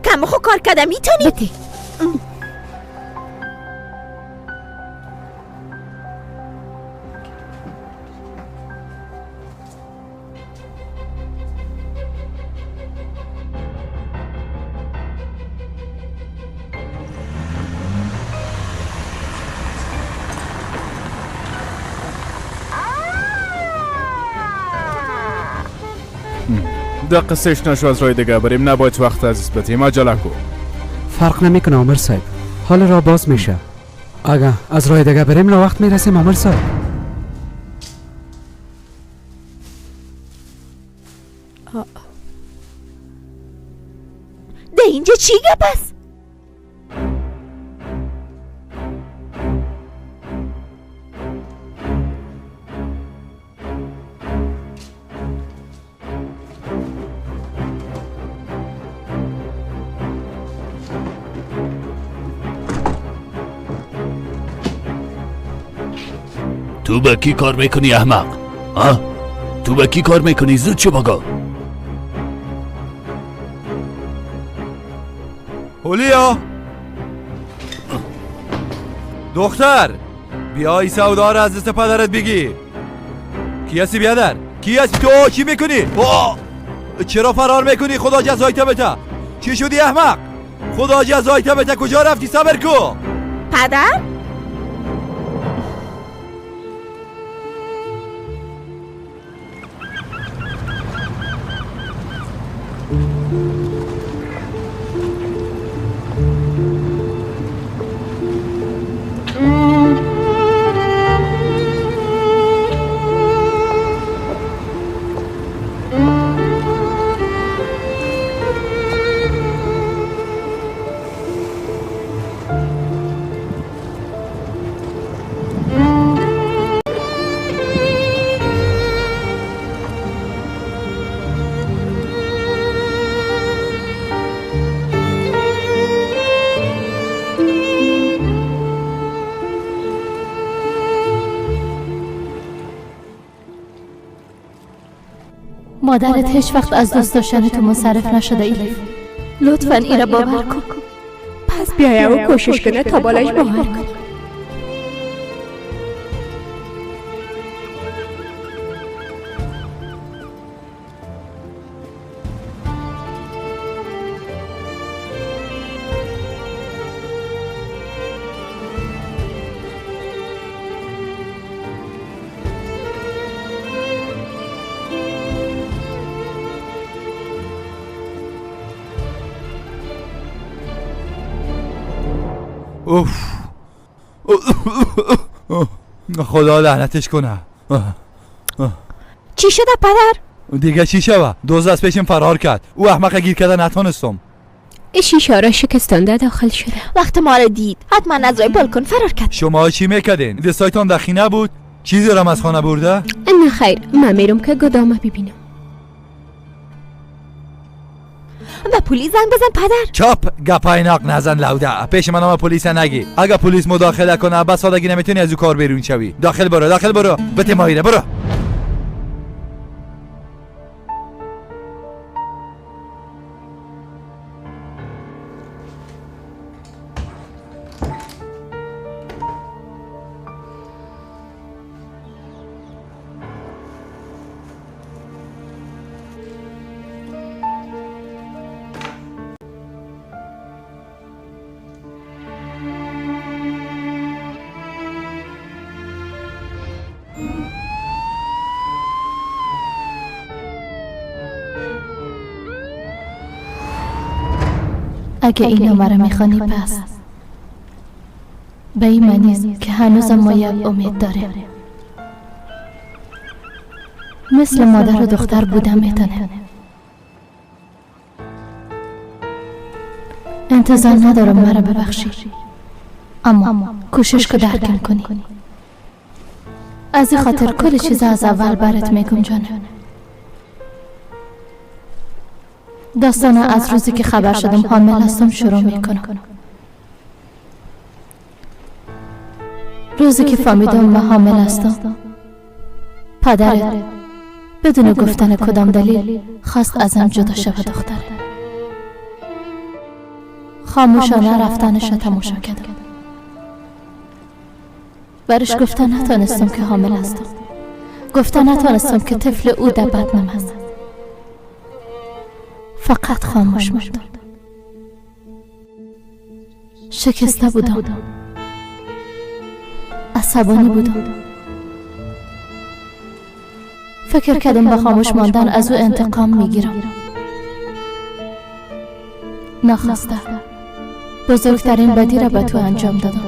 کم خو کار کردم میتونی؟ بده. دقیقه سش نشو از راه دیگه بریم، نباید وقت عزیز بدیم. عجله کو. فرق نمیکنه عمر صاحب، حال را باز میشه. اگه از راه دیگه بریم لا وقت میرسیم عمر صاحب. ده اینجا چی گپ است؟ تو به کی کار میکنی احمق؟ ها؟ تو به کی کار میکنی؟ زود چه بگو. هولیا دختر، بیا ای سودا را از دست پدرت بگی. کی هستی بیادر؟ کی هستی تو؟ چی میکنی؟ چرا فرار میکنی؟ خدا جزای تو بده. چی شدی احمق؟ خدا جزای تو بده. کجا رفتی؟ صبر کو. پدر؟ مادرت هیچ وقت از دوست داشتن تو منصرف نشده ایلیف. لطفا ایره باور کن. پس بیایه و کوشش کنه تا بالش باور کنه. اوف، خدا لعنتش کنه. چی شده پدر؟ دیگه چی شوه؟ دزد از پیشم فرار کرد. او احمق گیر کرده نتونستم. شیشه را شکستانده داخل شده. وقت ما را دید حتما از راه بالکن فرار کرد. شما چی میکردین؟ دستایتان در خینه بود؟ چیزی را از خانه برده؟ نه خیر، من میرم که گدامه ببینم. به پلیس زنگ بزن پدر. چاپ گپای ناق نزن لوده. پیش من هم پلیس نگی. اگه پلیس مداخله کنه بس سادگی نمیتونی از او کار بیرون شوی. داخل برو، داخل برو. بته مایره برو. اگه این نامه را میخوانی پس به این معنی است که هنوزم ما یک امید داریم. مثل مادر و دختر بودم میتونه. انتظار ندارم مرا ببخشی، اما کوشش که درکم کنی. از این خاطر کل چیز از اول برات میگم جانم. داستان از روزی که خبر شدم حامل هستم شروع میکنم. روزی که فهمیدم من حامل هستم، پدرت بدون گفتن کدام دلیل خواست ازم جدا شود. دختره خاموشانه رفتنش را تماشا کردم. برش گفته نتانستم که حامل هستم. گفته نتانستم که طفل او در بدنم است. فقط خاموش ماندم. شکسته بودم، عصبانی بودم. فکر کردم با خاموش ماندن از او انتقام میگیرم. ناخواسته بزرگترین بدی را به تو انجام دادم.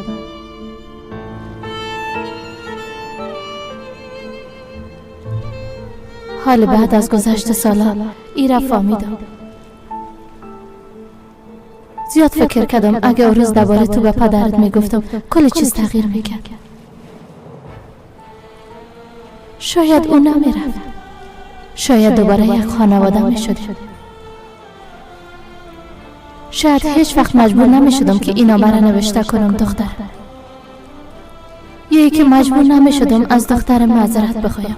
حال بعد از گذشت سالا ای را فهمیدم. زیاد فکر کردم اگه اون روز درباره تو به پدرت میگفتم کل چیز تغییر میکرد. شاید او نمیرفت. شاید دوباره یک خانواده میشدیم. شاید هیچ وقت مجبور نمیشدم که این نامه را نوشته کنم دختر. یا که مجبور نمیشدم از دختر معذرت بخوایم.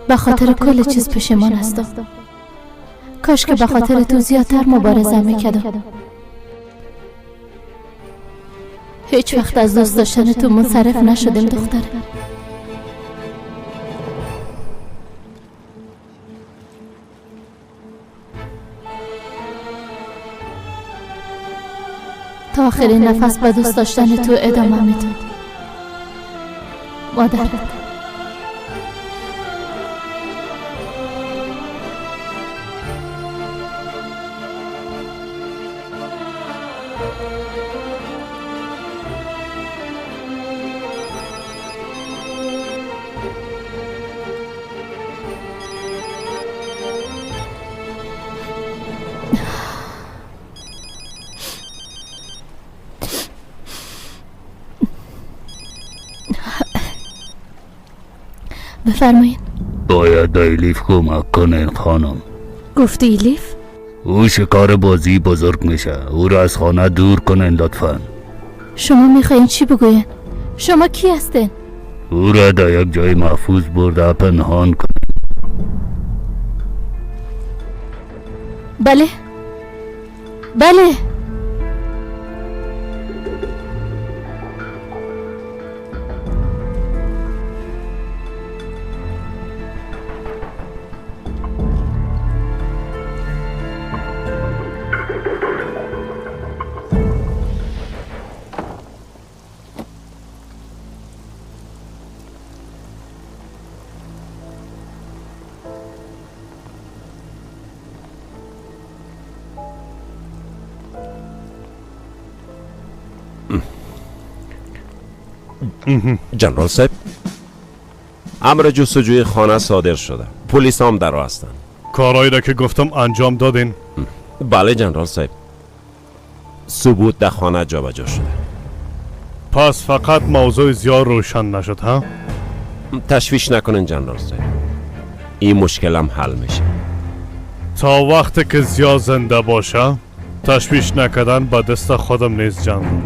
به خاطر کل چیز پشیمان هستم. کاش که به خاطر تو زیادتر مبارزه میکردم. هیچ وقت از دوست داشتن تو منصرف نشدیم دختر. تا آخرین نفس به دوست داشتن تو ادامه میدم. مادرت. بفرمایین. باید ایلیف کمک کنین خانم. گفتی ایلیف؟ او شکار بازی بزرگ میشه. او را از خانه دور کنین لطفا. شما میخواین چی بگوین؟ شما کی هستین؟ او را در یک جای محفوظ برده پنهان کنین. بله بله. جنرال صاحب، امر جستجوی خانه صادر شده، پلیس هم در راه هستند. کارهایی را که گفتم انجام دادین؟ بله جنرال صاحب، ثبوت در خانه جابجا شده. پس فقط موضوع زیاد روشن نشد ها؟ تشویش نکنین جنرال صاحب، این مشکل هم حل میشه. تا وقتی که زیاد زنده باشه تشویش نکردن به دست خودم نیست جنرال.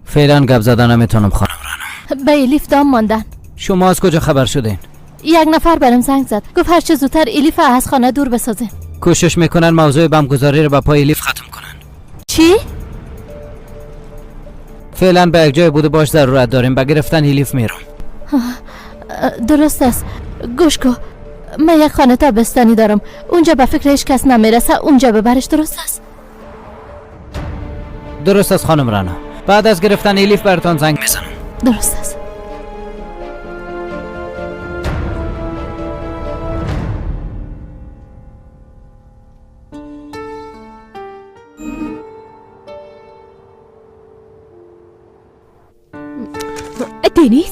فعلا گپ زدن نمیتونم خانم رنا. به الیف دام ماندن. شما از کجا خبر شدین؟ یک نفر برام زنگ زد، گفت هر چه زودتر الیف از خانه دور بسازین. کوشش میکنن موضوع بمبگذاری رو به پای الیف ختم کنن. چی؟ فعلا به یک جای بوده باش ضرورت داریم، به گرفتن الیف میرم. درست است. گوش کن، من یک خانه تابستانی دارم، اونجا به فکر هیچ کس نمیرسه، اونجا ببرش. درست است؟ درست است خانم رنا. بعد از گرفتن الیف براتان زنگ میزنم. درست است. دنیز،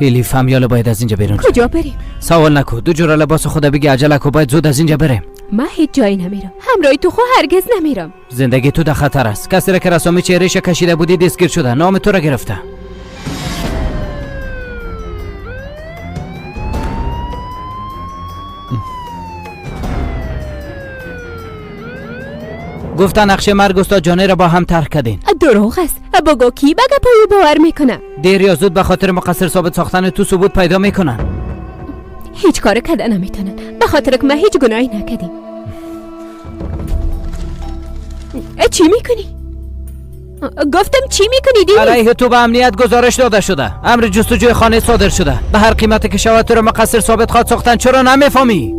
الیف هم یالا باید از اینجا بیرون. کجا بریم؟ سوال نکن، دو جور لباس خدا بگی عجله کو، باید زود از اینجا بریم. من هیچ جایی نمیرم، همراه تو خو هرگز نمیرم. زندگی تو در خطر است. کسی را که رسامی چهرهش کشیده بودی دستگیر شده، نام تو را گرفته. گفتن نقشه مرگ استاد جانی را با هم طرح کردین. دروغ است. بگو کی به گپای باور میکنه؟ دیر یا زود به خاطر مقصر ثابت ساختن تو ثبوت پیدا میکنن. هیچ کار کده نمیتونن، به خاطر که من هیچ گناهی نکردیم. چی میکنی؟ گفتم چی میکنی دینیز؟ علیه تو به امنیت گزارش داده شده، امر جستجوی خانه صادر شده، به هر قیمتی که شود تو را مقصر ثابت خواهد ساختن. چرا نمیفهمی؟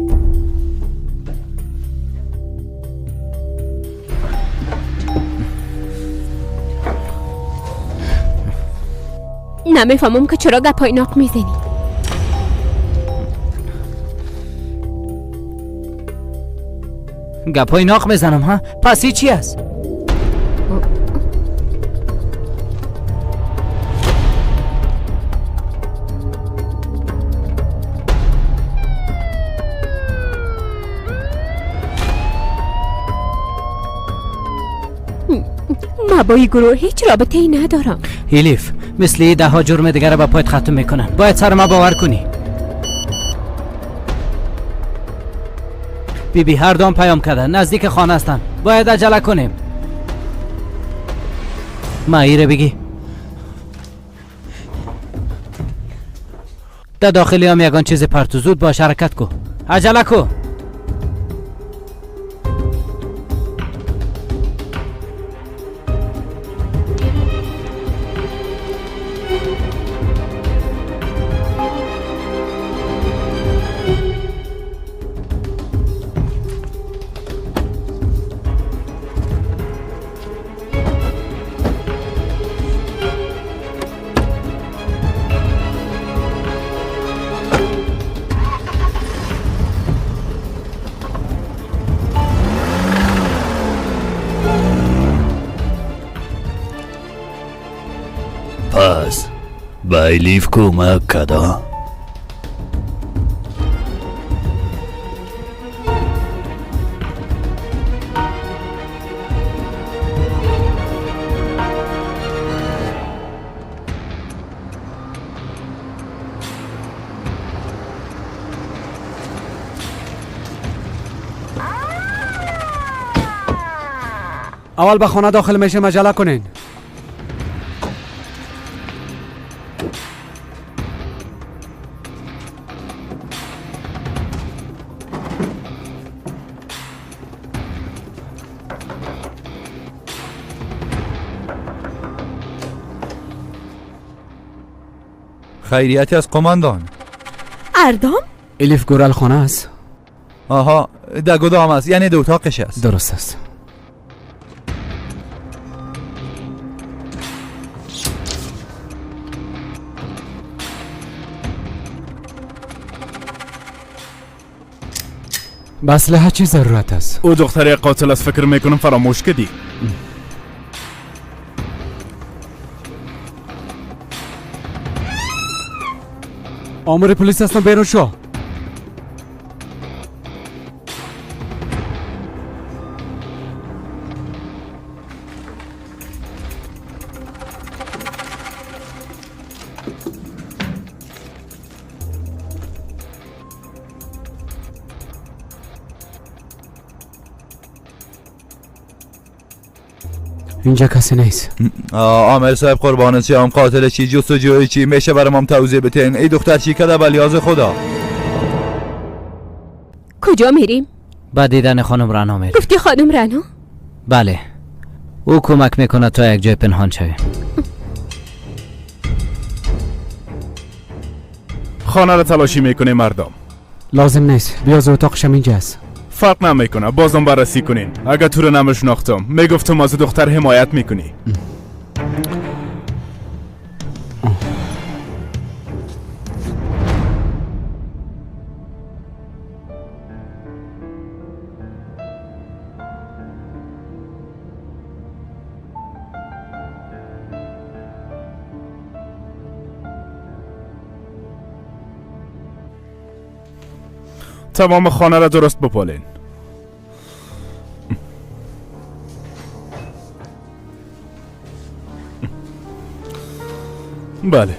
نمیفهمم که چرا گپای ناق میزنی. گپای ناق میزنم ها؟ پس چی است؟ ما با این گروه هیچ رابطه ای ندارم. الیف، مثل ده ها جرم دیگر را به پایت ختم میکنن. باید سر ما باور کنی. بی بی هر دام پیام کرده، نزدیک خانه هستن، باید عجله کنیم. ما ایره بگی در داخلی هم یگان چیز پرتو، زود باش، حرکت کو، عجله کو. پس به الیف کمک کدا؟ اول به خانه داخل میشه، مجله کنین. خیریتی از قماندان. اردام؟ الیف گورل خانه است. آها، در گدام است، یعنی دو اتاقش است. درست است. به اسلحه چی ضرورت است؟ او دختر قاتل است، فکر میکنم فراموش کردی. آمر پلیس هستم، بیرون شو. اینجا کسی نیست. آمر صاحب قربان چی هم قاتل چی جستجوی چی میشه برام توضیح بتین؟ ای دختر چی کده بلیاز خدا؟ کجا میریم؟ با دیدن خانم رنا میریم. گفتی خانم رنا؟ بله، او کمک میکنه تا یک جای پنهان شویم. خانه را تلاشی میکنه مردم. لازم نیست، بیاز اتاقشم اینجاست. فرق نمیکنه، بازم بررسی کنین. اگه تو رو نمیشناختم میگفتم از دختر حمایت میکنی. تمام خانه را درست بپالین. بله.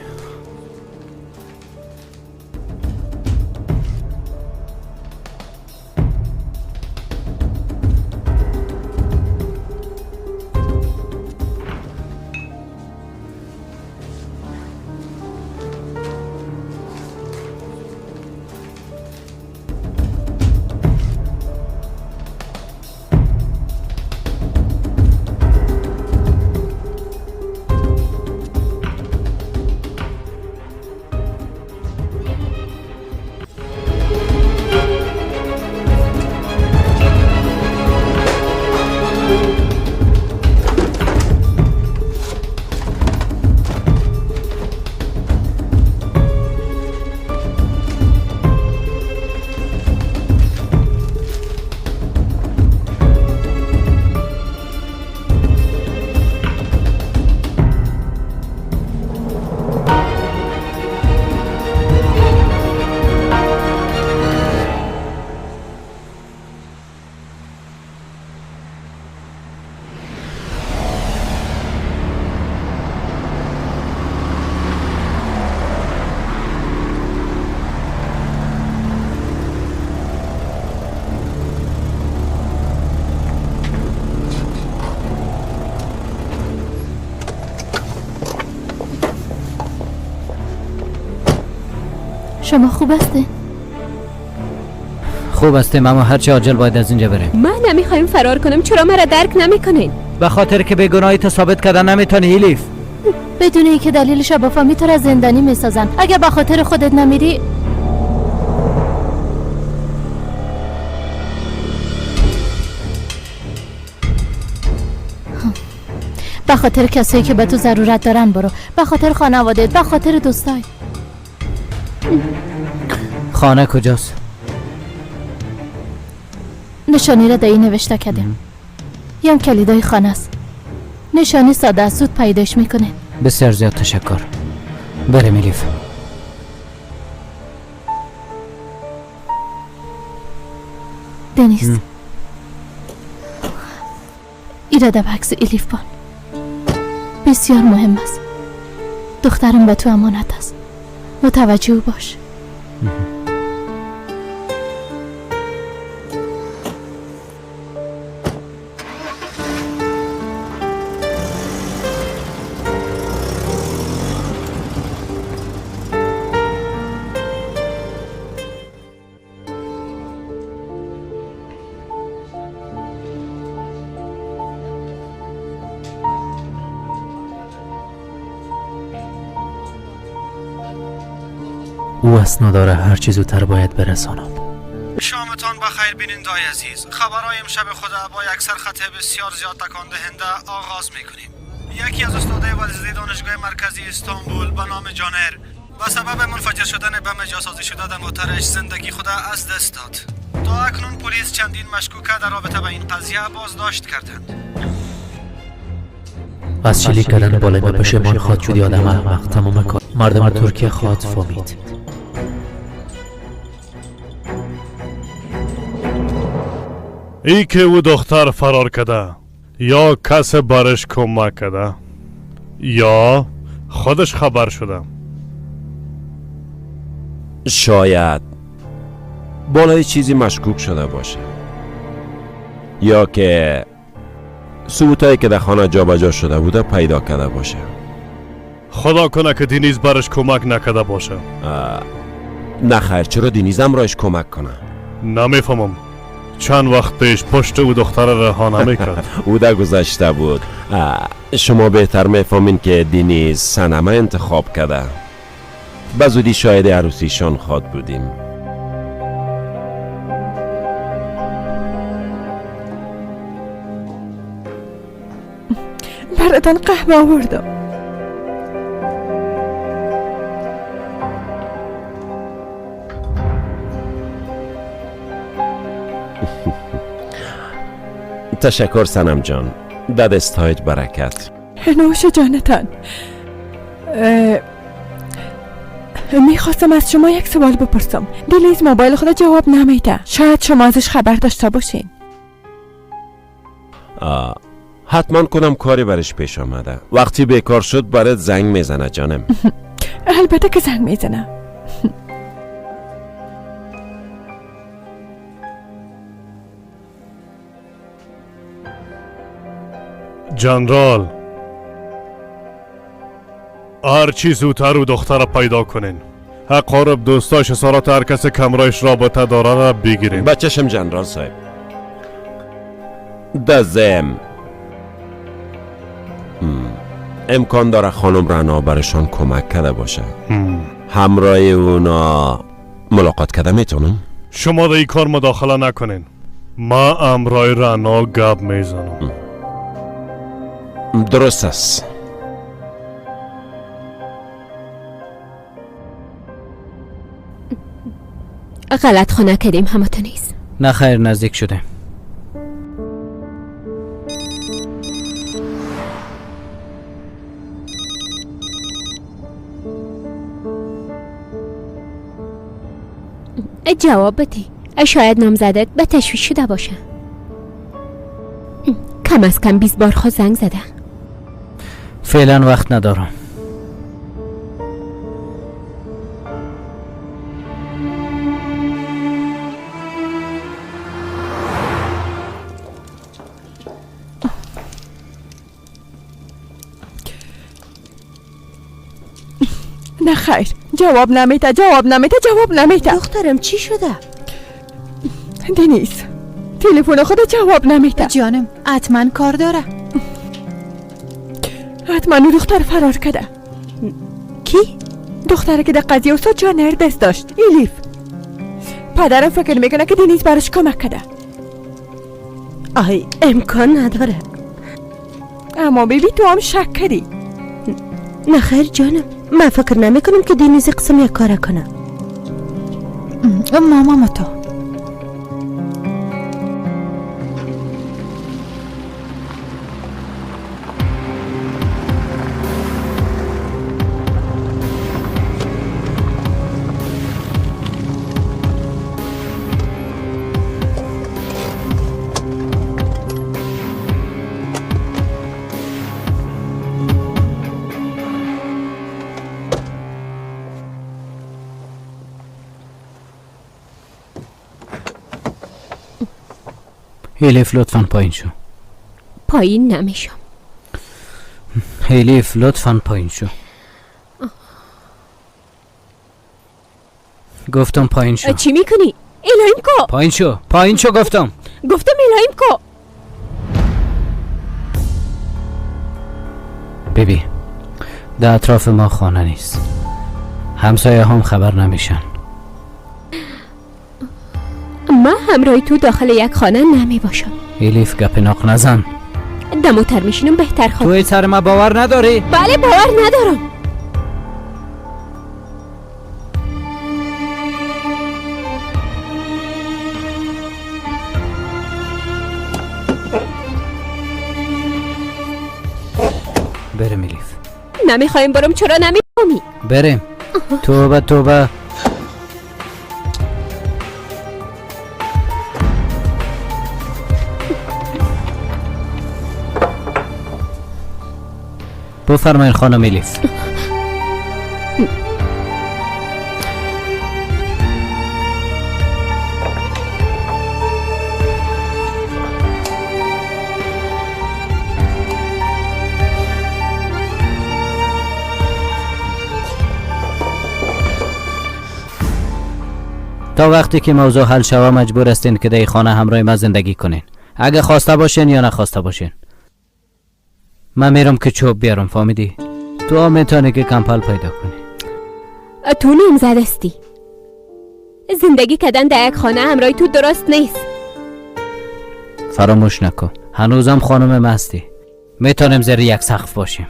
شما خوب هستی؟ خوب هستیم، اما هرچه عاجل باید از اینجا بریم. من نمیخوایم فرار کنم، چرا مرا درک نمیکنین؟ به خاطر که به گناهی تو ثابت کردن نمیتونی الیف. بدون اینکه دلیلش بفهمی تو را زندانی میسازن. اگه به خاطر خودت نمیری. به خاطر کسایی که به تو ضرورت دارن برو، به خاطر خانوادت، به خاطر دوستای. خانه کجاست؟ نشانی را در نوشته کردیم. یم کلیدای خانه است. نشانی ساده است، زود پیداش میکنه. بسیار زیاد تشکر. بریم الیف. دنیز، ایره در عکس الیف بان. بسیار مهم است. دخترم به تو امانت است. متوجه باش. او اسناد را هر چه زودتر باید برسانم. شامتان بخیر بینندای عزیز. خبرهای امشب خود با یک سرخط بسیار زیاد تکان دهنده آغاز میکنیم. یکی از استادای ورزشی دانشگاه مرکزی استانبول به نام جانر به سبب منفجر شدن بم جاسازی شده در موترش زندگی خود از دست داد. تا اکنون پلیس پلیس چندین مشکوکه در رابطه به این قضیه بازداشت کردند. از شلیک کردن بالای ما پشیمان خواهد شد. آدم احمق، تمام کار مردم ترکیه خواهد فهمید. ای که او دختر فرار کرده، یا کس برش کمک کرده یا خودش خبر شده. شاید بالای چیزی مشکوک شده باشه، یا که ثبوتایی که در خانه جابجا شده بوده پیدا کرده باشه. خدا کنه که دینیز برش کمک نکرده باشه. نه خیر، چرا دینیز هم رایش کمک کنه؟ نمیفهمم. چند وقت پیش پشت او دختر رها نمیکرد. او در گذشته بود. شما بهتر میفهمین که دینیز سنمه انتخاب کرده. به زودی شاهد عروسیشان خواد بودیم. براتان قهوه آوردم. تشکر سنم جان، در دستهایت برکت. نوش جانتان. میخواستم از شما یک سوال بپرسم. دلیز موبایل خود جواب نمیده، شاید شما ازش خبر داشته باشین. حتما کنم کاری برش پیش آمده. وقتی بیکار شد برات زنگ میزنه جانم. البته که زنگ میزنه. جنرال، هر چی زودتر او دختر را پیدا کنین. اقارب، دوستاش، سارات، هر کس کمرایش رابطه داره را بگیرین. بچشم جنرال صاحب. دزم امکان داره خانم رنا برشان کمک کرده باشه. همراه اونا ملاقات کرده میتونم؟ شما در این کار مداخله نکنین. ما امرای رنا گپ میزنم. درست است. غلط خانه کردیم همه نیست. نه خیر، نزدیک شده. جواب بده. شاید نامزدت به تشویش شده باشه. کم از کم 20 بار خود زنگ زده. فعلا وقت ندارم. نه خیر، جواب نمیده، جواب نمیده، جواب نمیده. دخترم چی شده؟ دنیز تلفن خود جواب نمیده. جانم حتما کار داره. حتما او دختر فرار کرده. کی؟ دختره که در قضیه استاد جانر دست داشت، ایلیف. پدرم فکر میکنه که دنیز براش کمک کرده. آی امکان نداره. اما بیبی تو هم شک کردی. نه خیر جانم، من فکر نمی کنم که دینیز قسم یک کار کنه. ماما تو هیلیف لطفاً پایین شو. پایین نمیشم. هیلیف لطفاً پایین شو. گفتم پایین شو. چی میکنی؟ الهیم کو. پایین شو، پایین شو گفتم. گفتم الهیم کو. ببین در اطراف ما خانه نیست، همسایه هم خبر نمیشن. ما همراه تو داخل یک خانه نمی باشم. ایلیف گپ ناق نزن. دموتر میشینم بهتر خواهد. توی سر ما باور نداری؟ بله باور ندارم. نمیخوایم برم، چرا نمیفهمی؟ بریم. توبه توبه. بفرمایید خانم الیف. تا وقتی که موضوع حل شوه مجبور هستین که در خانه همراه ما زندگی کنین، اگه خواسته باشین یا نخواسته باشین. من میرم که چوب بیارم، فهمیدی؟ تو هم میتونی که کمپل پیدا کنی. تو نیم هستی. زندگی کردن در یک خانه همراه تو درست نیست. فراموش نکن هنوزم خانم ما هستی. میتونیم زیر یک سقف باشیم.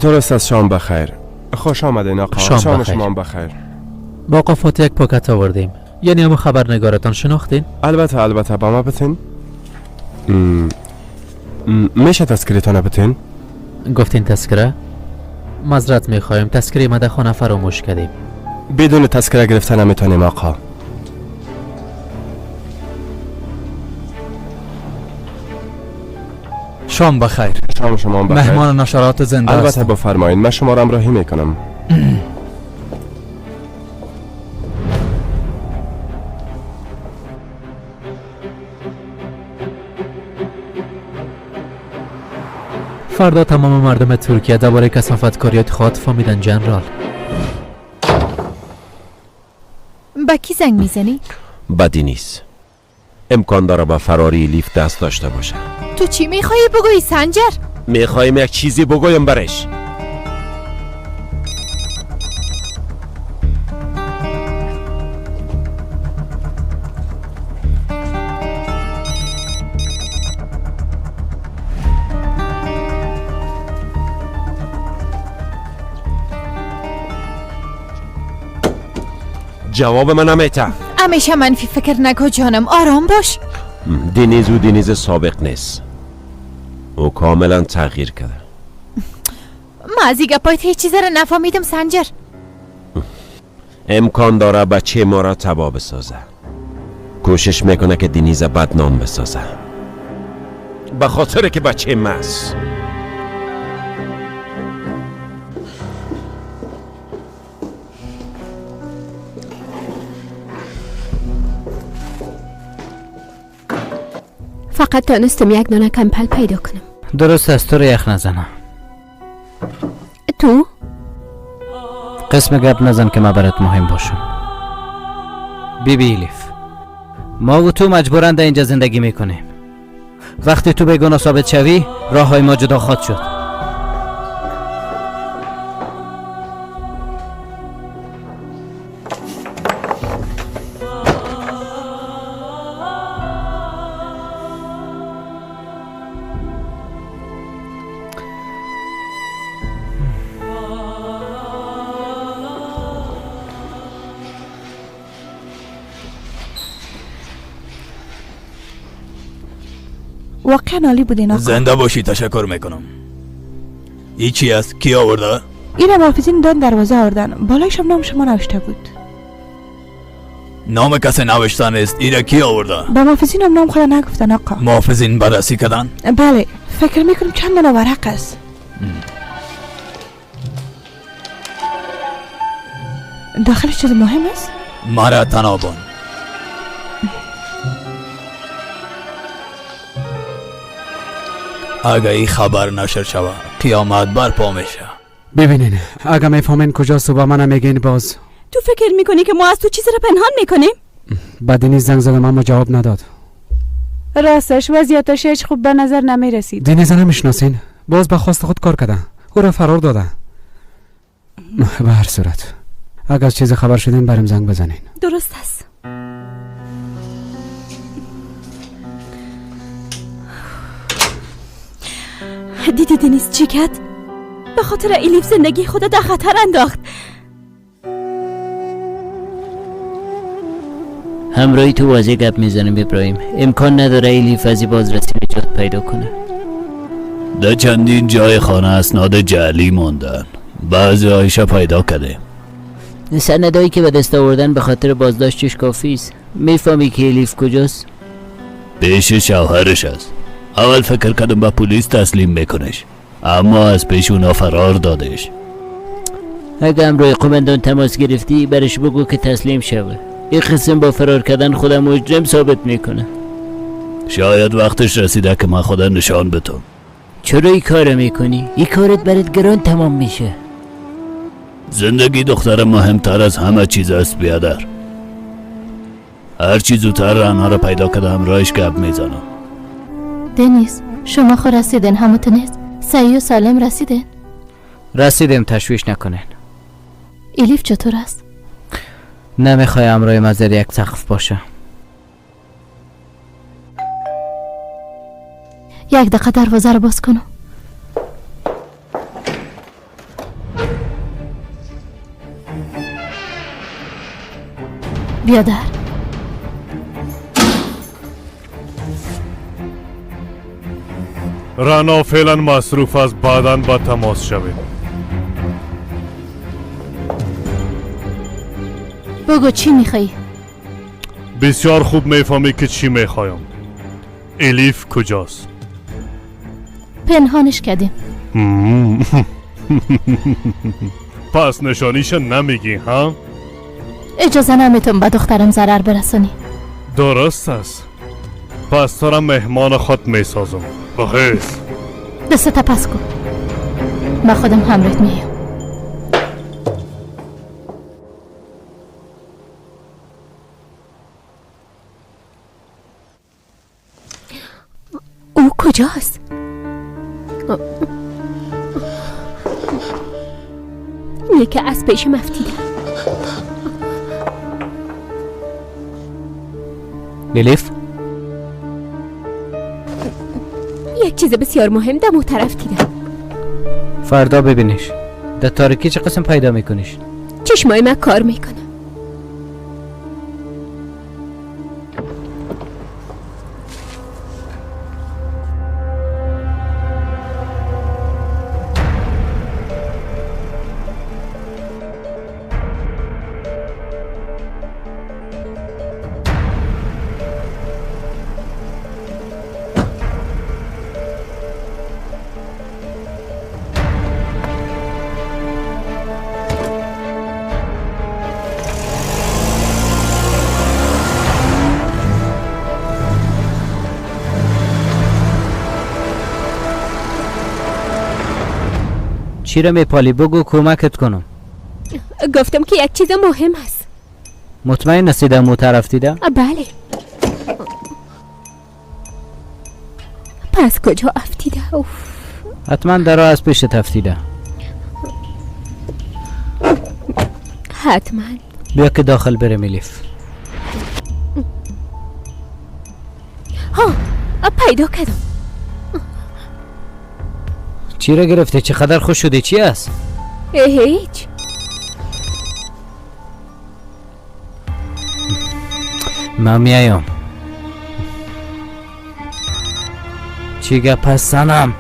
درست از شام بخیر. خوش آمدین آقا. شام شما بخیر. با آقا فاطمه یک پاکت آوردیم. یعنی همون خبرنگارتان شناختین؟ البته البته. با ما بتین. میشه تذکرتان بتین؟ گفتین تذکره؟ معذرت میخوایم، تذکره ما در خانه فراموش کردیم. بدون تذکره گرفتن نمیتونیم آقا. شام بخیر. شام شما بخیر. مهمان نشرات زنده البته است. بفرمایید، من شما را همراهی میکنم. فردا تمام مردم ترکیه درباره کثافتکاریات خود فهمیدن جنرال. با کی زنگ میزنی؟ بدی نیست. امکان داره با فراری لیف دست داشته باشه. تو چی میخوایی بگویی سنجر؟ میخوایم یک چیزی بگویم برش. جواب من نمیته. همیشه منفی فکر نکن جانم، آرام باش. دینیز و دینیز سابق نیست. او کاملا تغییر کرده. ما از این گپایت هیچ چیز را نفهمیدم سنجر. امکان داره بچه ما را تباه بسازه. کوشش میکنه که دینیز بدنام بسازه، به خاطر که بچه ماست. فقط تانستم یک دانه کمپل پیدا کنم. درست است، تو رو یخ نزنم. تو؟ قسم گپ نزن که من برات مهم باشم. بی بی الیف، ما و تو مجبورن در اینجا زندگی میکنیم. وقتی تو بیگناه ثابت شوی راه های ما جدا خواهد شد. واقعا عالی بودین آقا. زنده باشی، تشکر میکنم. این چی است؟ کی آورده؟ این محافظین دان دروازه آوردن. بالایش هم نام شما نوشته بود. نام کسی نوشته نیست. این کی آورده؟ به محافظین هم نام خود نگفتن آقا. محافظین بررسی کردن؟ بله، فکر میکنم چند دانه ورق است. داخلش چیز مهم است؟ مرا تنابان. اگه این خبر نشر شوه قیامت برپا میشه. ببینین اگه میفهمین کجاست و با من میگین باز. تو فکر میکنی که ما از تو چیزی را پنهان میکنیم؟ بعد دنیز زنگ زدم اما جواب نداد. راستش وضعیتش هیچ خوب به نظر نمیرسید. دنیز نمیشناسین؟ باز به خواست خود کار کرده، او را فرار داده. به هر صورت اگر از چیز خبر شدین برم زنگ بزنین. درست است. دیدی دنیز چی کرد؟ به خاطر الیف زندگی خود در خطر انداخت. همراهی تو واضح گپ میزنم ابراهیم، امکان نداره الیف از بازرسی نجات پیدا کنه. در چندین جای خانه اسناد جعلی ماندن، بعضی هایش پیدا کرده. سندهایی که به دست آوردن به خاطر بازداشتش کافی است. میفهمی که الیف کجاست؟ پیش شوهرش است. اول فکر کردم به پلیس تسلیم میکنش، اما از پیش اونا فرار دادش. اگه همراه قمندان تماس گرفتی برش بگو که تسلیم شوه. این قسم با فرار کردن خودم مجرم ثابت میکنه. شاید وقتش رسیده که من خودم نشان بدم. چرا این کارو میکنی؟ این کارت برات گران تمام میشه. زندگی دخترم مهمتر از همه چیز است بیادر. هر چی زودتر رعنا را پیدا کرده همراهش گپ میزنم. دنیز شما خو رسیدن، همتون نیست صحیح و سالم رسیدن؟ رسیدیم، تشویش نکنین. الیف چطور است؟ نمیخوای همراه ما زیر یک سقف باشه. یک دقیقه دروازه رو باز کنم. بیا در. رعنا فعلا مصروف است، بعدا با تماس شوید. بگو چی میخوایی؟ بسیار خوب میفهمی که چی میخوایم. الیف کجاست؟ پنهانش کردیم. پس نشانیش نمیگی ها؟ اجازه نمیتونم به دخترم ضرر برسانی. درست است. پس تو را مهمان خود میسازم. بخیز. دستت پس کن. من خودم همراهت میام. او کجاست؟ یکی از پیش مفتیده. الیف یک چیز بسیار مهم در مو طرف دیدم. فردا ببینیش. در تاریکی چه قسم پیدا میکنیش؟ چشمای من کار میکنه. چی را میپالی؟ بگو کمکت کنم. گفتم که یک چیز مهم است. مطمئن هستی در مو طرف دیده؟ بله. پس کجا افتیده؟ اوف. حتما در راه از پیشت افتیده. حتما. بیا که داخل بریم الیف. ها پیدا کردم. چی را گرفته؟ چقدر خوش شده؟ چی است؟ هیچ. من میایم. چی گپ هست سنم؟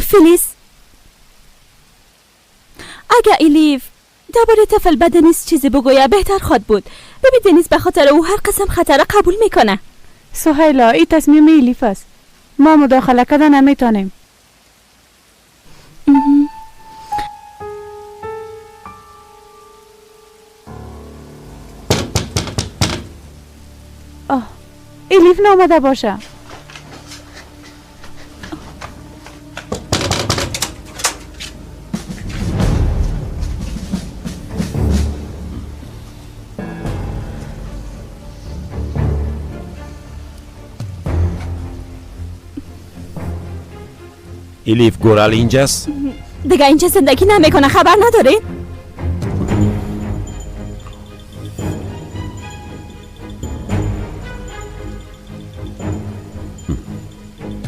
فیلیس، اگه الیف درباره طفل به دنیز چیزی بگویه بهتر خواد بود. ببین دنیز به خاطر او هر قسم خطر قبول میکنه. سهیلا این تصمیم الیف است، ما مداخله کردن نمیتونیم. آه الیف نامده باشه. الیف گورال اینجاست؟ دیگه اینجا زندگی نمیکنه، خبر نداری؟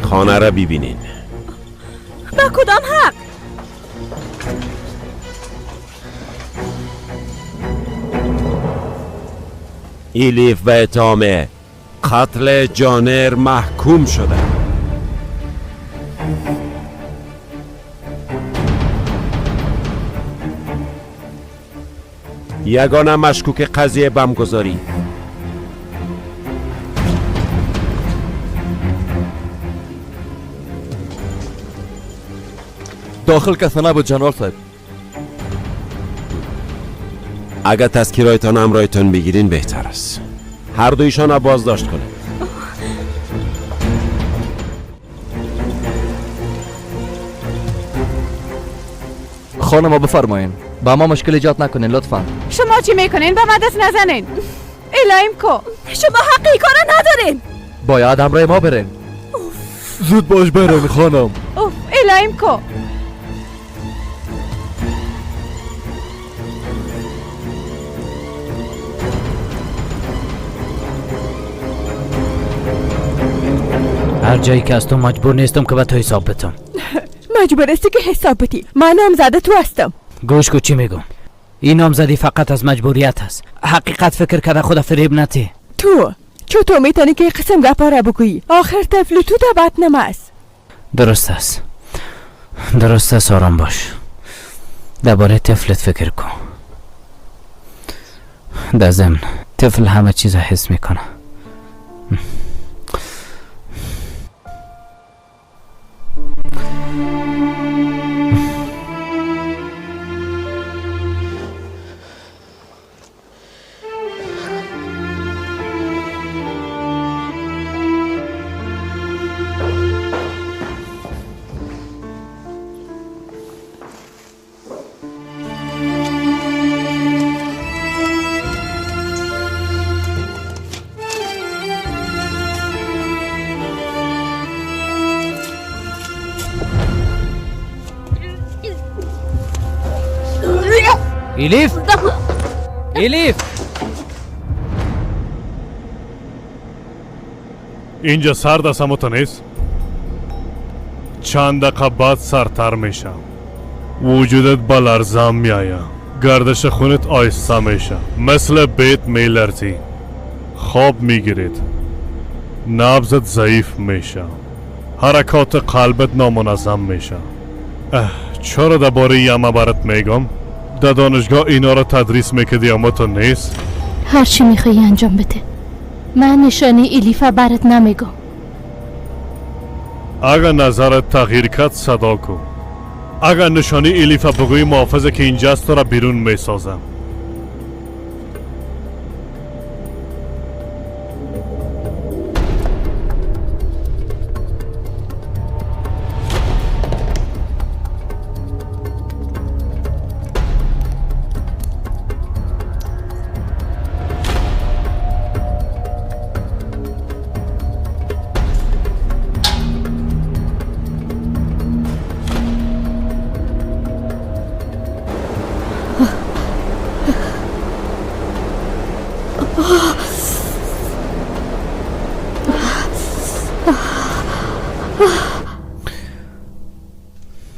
خانه را ببینین. با کدام حق؟ ایلیف به اتهام قتل جانر محکوم شده. یگانه مشکوک قضیه بمگذاری. داخل کس نبود جنرال صاحب. اگر تذکیرایتان همراهتان بگیرین بهتر است. هر دویشان را بازداشت کنید. خانم بفرمایین، با ما مشکل ایجاد نکنین لطفا. شما چی میکنین؟ به من دست نزنین. الهیم کو. شما حقی کارا ندارین. باید همراه ما برین. زود باش برین خانم. اوف الهیم کو. هر جایی که از تو مجبور نیستم که به تو حساب بدم. مجبور هستی که حساب بدی. من نامزده تو هستم. گوش کو چی میگم. این نامزدی فقط از مجبوریت است. حقیقت فکر کرده خود فریب نتی. تو چطور میتونی که قسم گپا را بگویی؟ آخر طفل تو در بطنم است. درست است، درست است. آرام باش. درباره طفلت فکر کن. در ضمن طفل همه چیز حس میکنه. ایلیف، ایلیف، اینجا سرد است اما تو نیست. چند دقیقه بعد سرتر میشم. وجودت به لرزم میآید. گردش خونت آیسته میشه. مثل بیت میلرزی. خواب میگیرید. نبضت ضعیف میشه. حرکات قلبت نامنظم میشه. چرا درباره یمه برات میگم؟ در دانشگاه اینا را تدریس میکردی اما تو نیست. هر چی میخوایی انجام بده. من نشانه الیفا برات نمیگم. اگر نظرت تغییر کرد صدا کن. اگر نشانه الیفا بگویی محافظه که اینجاست تو را بیرون میسازم.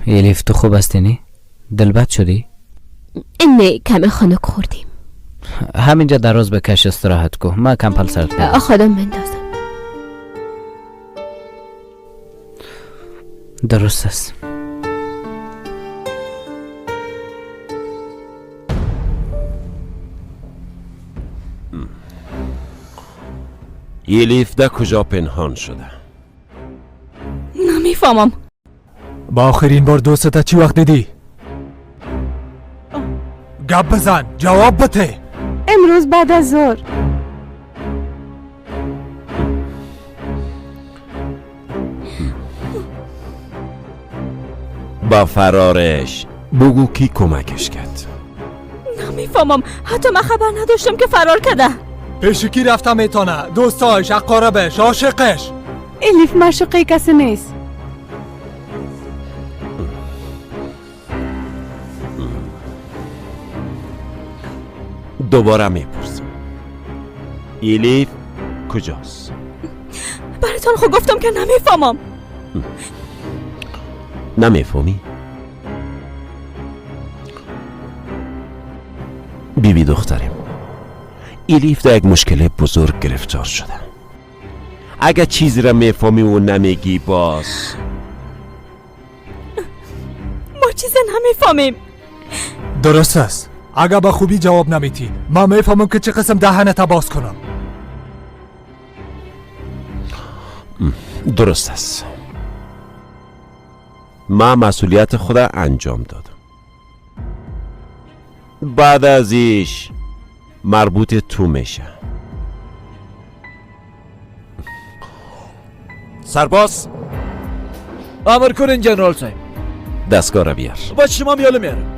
الیف تو خوب هستی نی؟ دلبد شدی؟ نه کم خنک خوردیم. همینجا دراز بکش استراحت کو. من کمپل سرت می‌دم. خودم مندازم. درست است. الیف در کجا پنهان شده؟ نمیفهمم. با آخرین بار دوستت چی وقت دیدی؟ گپ بزن، جواب بده. امروز بعد از ظهر. با فرارش بگو کی کمکش کرد. نمیفهمم، حتی من خبر نداشتم که فرار کرده. پیش کی رفته میتونه؟ دوستایش، اقاربش، عاشقش. الیف معشوقه کسی نیست. دوباره میپرسم، ایلیف کجاست؟ براتون خب گفتم که نمیفهمم. نمیفهمی؟ بیبی دخترم، ایلیف در یک مشکل بزرگ گرفتار شده. اگه چیزی را میفهمی و نمیگی باز ما چیزی نمیفهمیم. درست است. اگه به خوبی جواب نمیتی ما میفهمم که چه قسم دهنت باز کنم. درست است. ما مسئولیت خود انجام دادم. بعد از ایش مربوط تو میشه. سرباز، امر کنین جنرال صاحب. دستگاه را بیار. با شما میاله میارم.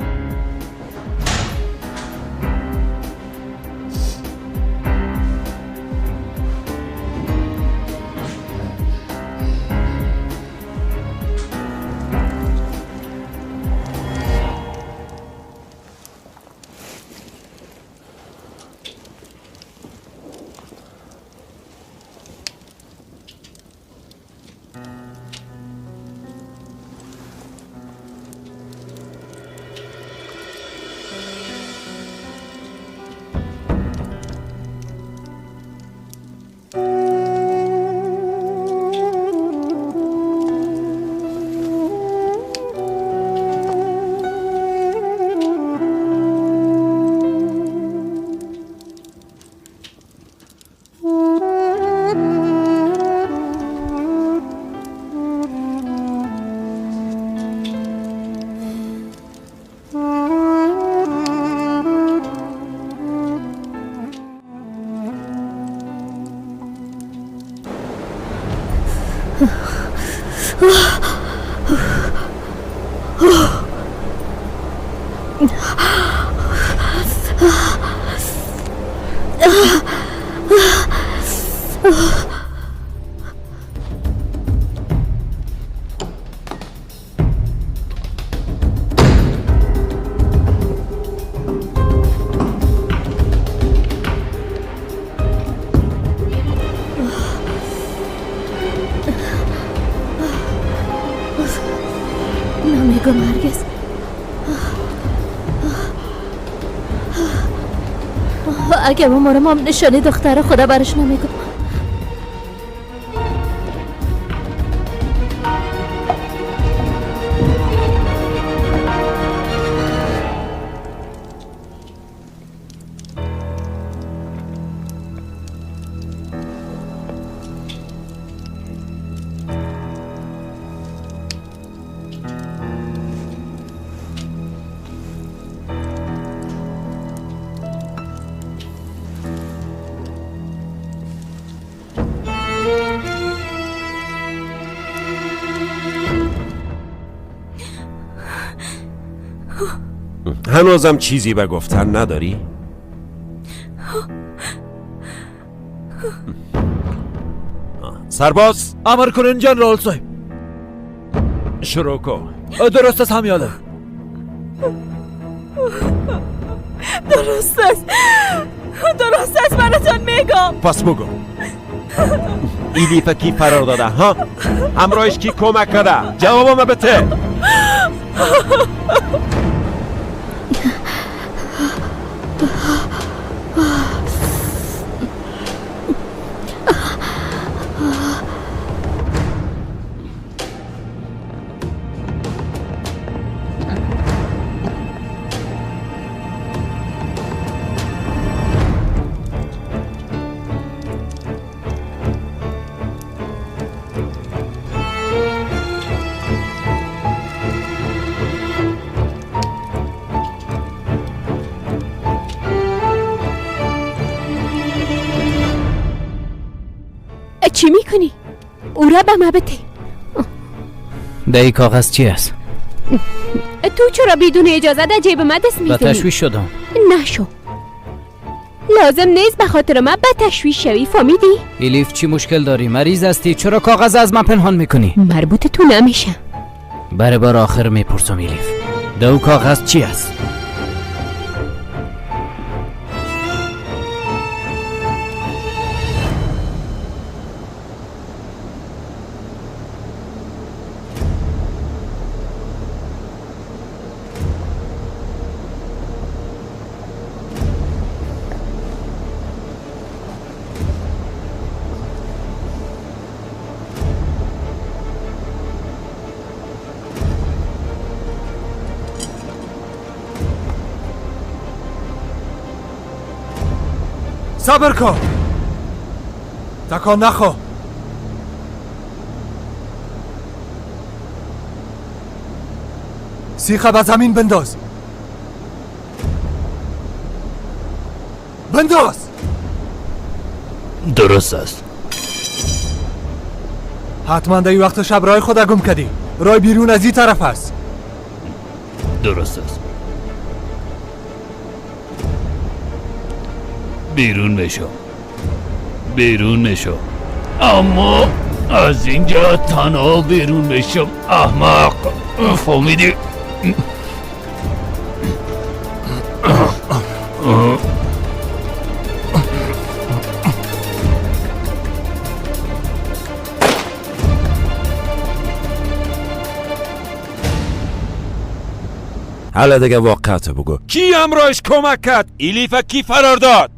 نمیگم هرگز. اگه مامانم هم نشانه دختر خدا برش نمیگم. هنوزم چیزی به گفتن نداری؟ سرباز، امر کنین جنرال صاحب. شروع کن. درست است همیاله. درست است، درست است، براتون میگم. پس بگو ایلیف کی فرار داده؟ ها؟ همراهش کی کمک کرده؟ جوابم بده. چی میکنی؟ او را به ما بده. در این کاغذ چی است؟ تو چرا بدون اجازه در جیب ما دست میزنی؟ به تشویش شدم. نشو، لازم نیست به خاطر ما به تشویش شوی، فهمیدی؟ الیف چی مشکل داری؟ مریض هستی؟ چرا کاغذ از من پنهان میکنی؟ مربوط تو نمیشه. برای بار آخر میپرسم الیف، در او کاغذ چی است؟ صبر کن، تکان نخو. سیخه به زمین بنداز، بنداز. درست است. حتما در این وقت شب رای خود گم کردی. رای بیرون از این طرف است. درست است. بیرون میشم، بیرون میشم، اما از اینجا تنها بیرون میشم. احمق، فهمیدی؟ حالا دیگه واقعیت بگو. کی همراهش کمک کرد؟ ایلیف کی فرار داد؟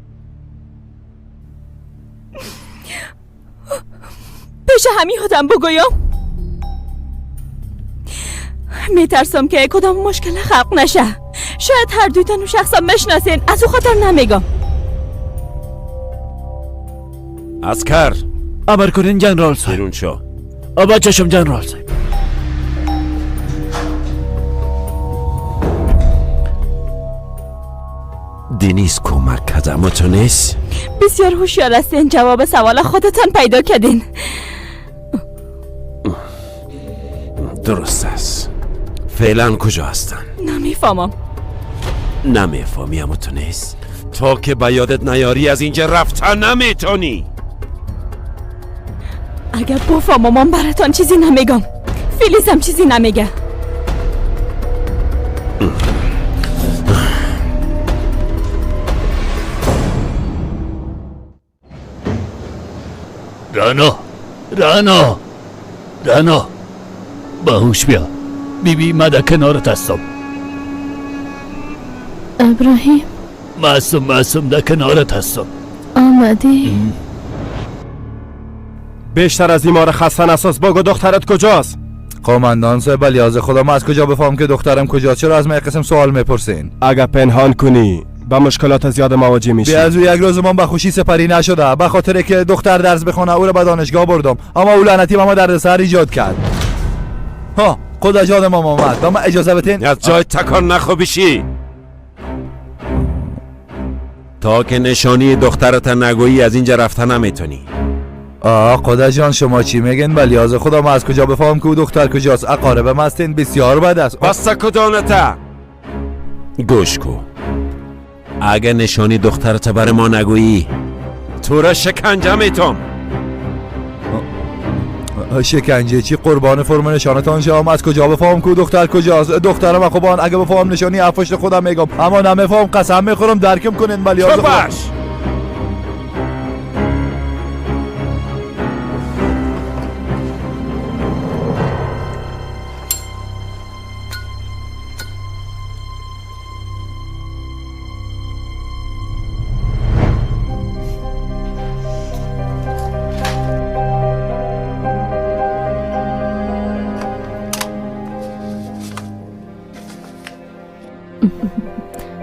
پیش همین آدم بگویم. میترسم که کدام مشکل خلق نشه. شاید هر دویتان شخصا بشناسین، از او خاطر نمیگم. اسکر، امر کنین جنرال صاحب. بیرون شو. آبا چشم جنرال صاحب. دنیز کمک کرد اما تو نیست. بسیار هوشیار هستین، جواب سوال خودتان پیدا کردین. درست است. فعلا کجا هستن؟ نمیفهمم. نمیفهمی اما تو نیست. تا که به یادت نیاری از اینجا رفتن نمیتونی. اگر بفهمم من براتان چیزی نمیگم. فیلیزم چیزی نمیگه. رانا، رانا، رانا، به هوش بیا. بیبی من در کنارت هستم. ابراهیم، معصوم، معصوم، در کنارت هستم. آمدی؟ بیشتر از این ما را خسته نساز. بگو دخترت کجاست؟ قماندان صاحب، لیاز خدا ما از کجا بفهم که دخترم کجاست؟ چرا از من قسم سوال میپرسین؟ اگه پنهان کنی به مشکلات زیاد مواجه میشی. از او یک روز من به خوشی سپری نشده، به خاطر که دختر درس بخونه او را به دانشگاه بردم، اما او لعنتی به ما دردسر ایجاد کرد. ها، خدا جان ما آمد. به ما اجازه بدین. از جای تکان نخو بشی تا که نشانی دخترت نگویی از اینجا رفته نمیتونی. آه خدا جان، شما چی میگین؟ ولی از خدا ما از کجا بفهم که او دختر کجاست؟ اقارب مستین، بسیار بد است. بس کدانته. گوش کو، اگه نشانی دخترت بر ما نگویی تو را شکنجه میتم. شکنجه چی؟ قربان فرم نشانتان شام. از کجا بفهم که دختر کجاست؟ دخترم خوبان اگه بفهم نشانی افشت خودم میگم، اما نمیفهم. قسم میخورم درکم کنین. ولی از باش.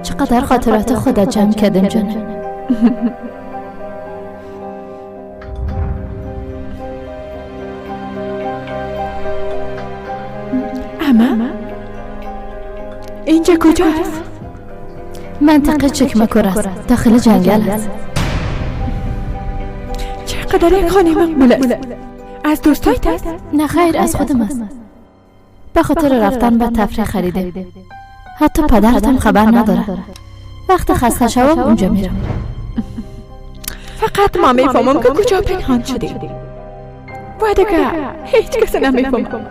چقدر خاطرات خدا جمع کردیم جانم. اما اینجا کجاست؟ منطقه چکمکور است، داخل جنگل است. چقدر این خانه مقبول است. از دوستایت است؟ نه خیر، از خودم است. به خاطر رفتن به تفریح خریدیم. حتی پدرتم خبر نداره. وقت خسته شوم اونجا میرم. فقط ما میفهمم که کجا پنهان شدی و دیگه هیچ کس نمیفهمم.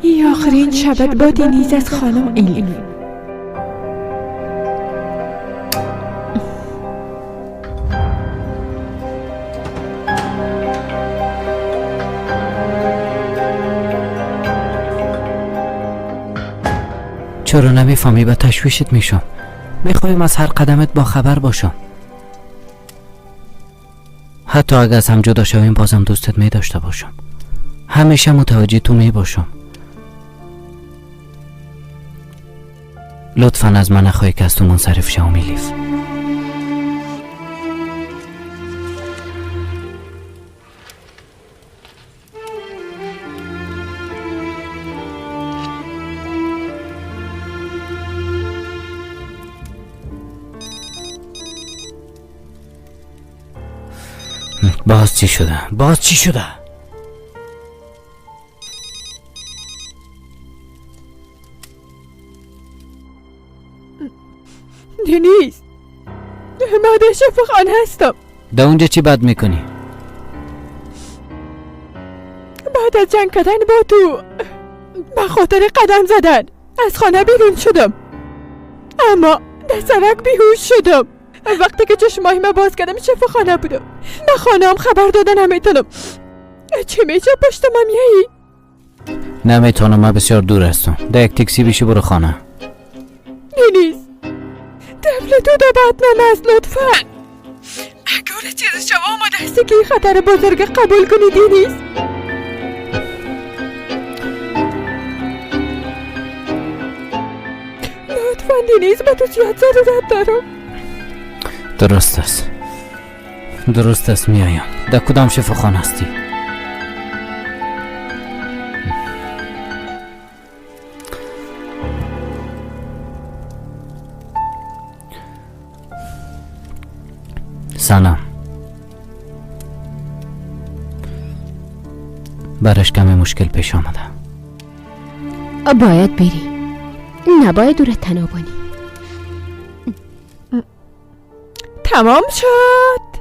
این آخرین شبت با دنیز از خانم ایلیف. چرا نمیفهمی؟ به تشویشت میشم. میخوایم از هر قدمت با خبر باشم. حتی اگر از هم جدا شویم بازم دوستت می داشته باشم. همیشه متوجه تو می باشم. لطفا از من نخواهی که از تو منصرف شوم ایلیف. باز چی شده؟ باز چی شده؟ دنیز، من در شفاخانه هستم. در اونجا چی بد میکنی؟ بعد از جنگ کردن با تو به خاطر قدم زدن از خانه بیرون شدم، اما در سرک بیهوش شدم. وقتی که چشمای من باز کردم شفاخانه بودم. به خانه هم خبر دادن نمیتونم. چی میشه پشت من میایی؟ نمیتونم، من بسیار دور هستم. در یک تاکسی بشی برو خانه. دنیز، طفل تو در بطنم است، لطفا اگر چیز شما آماده هستی که این خطر بزرگ قبول کنی. دنیز، لطفا دنیز، به تو زیاد ضرورت دارم. درست است، درست است، میایم. در کدام شفاخانه هستی؟ سلام. برش کمی مشکل پیش آمده. باید بری، نباید دور تنها بانی. تمام شد،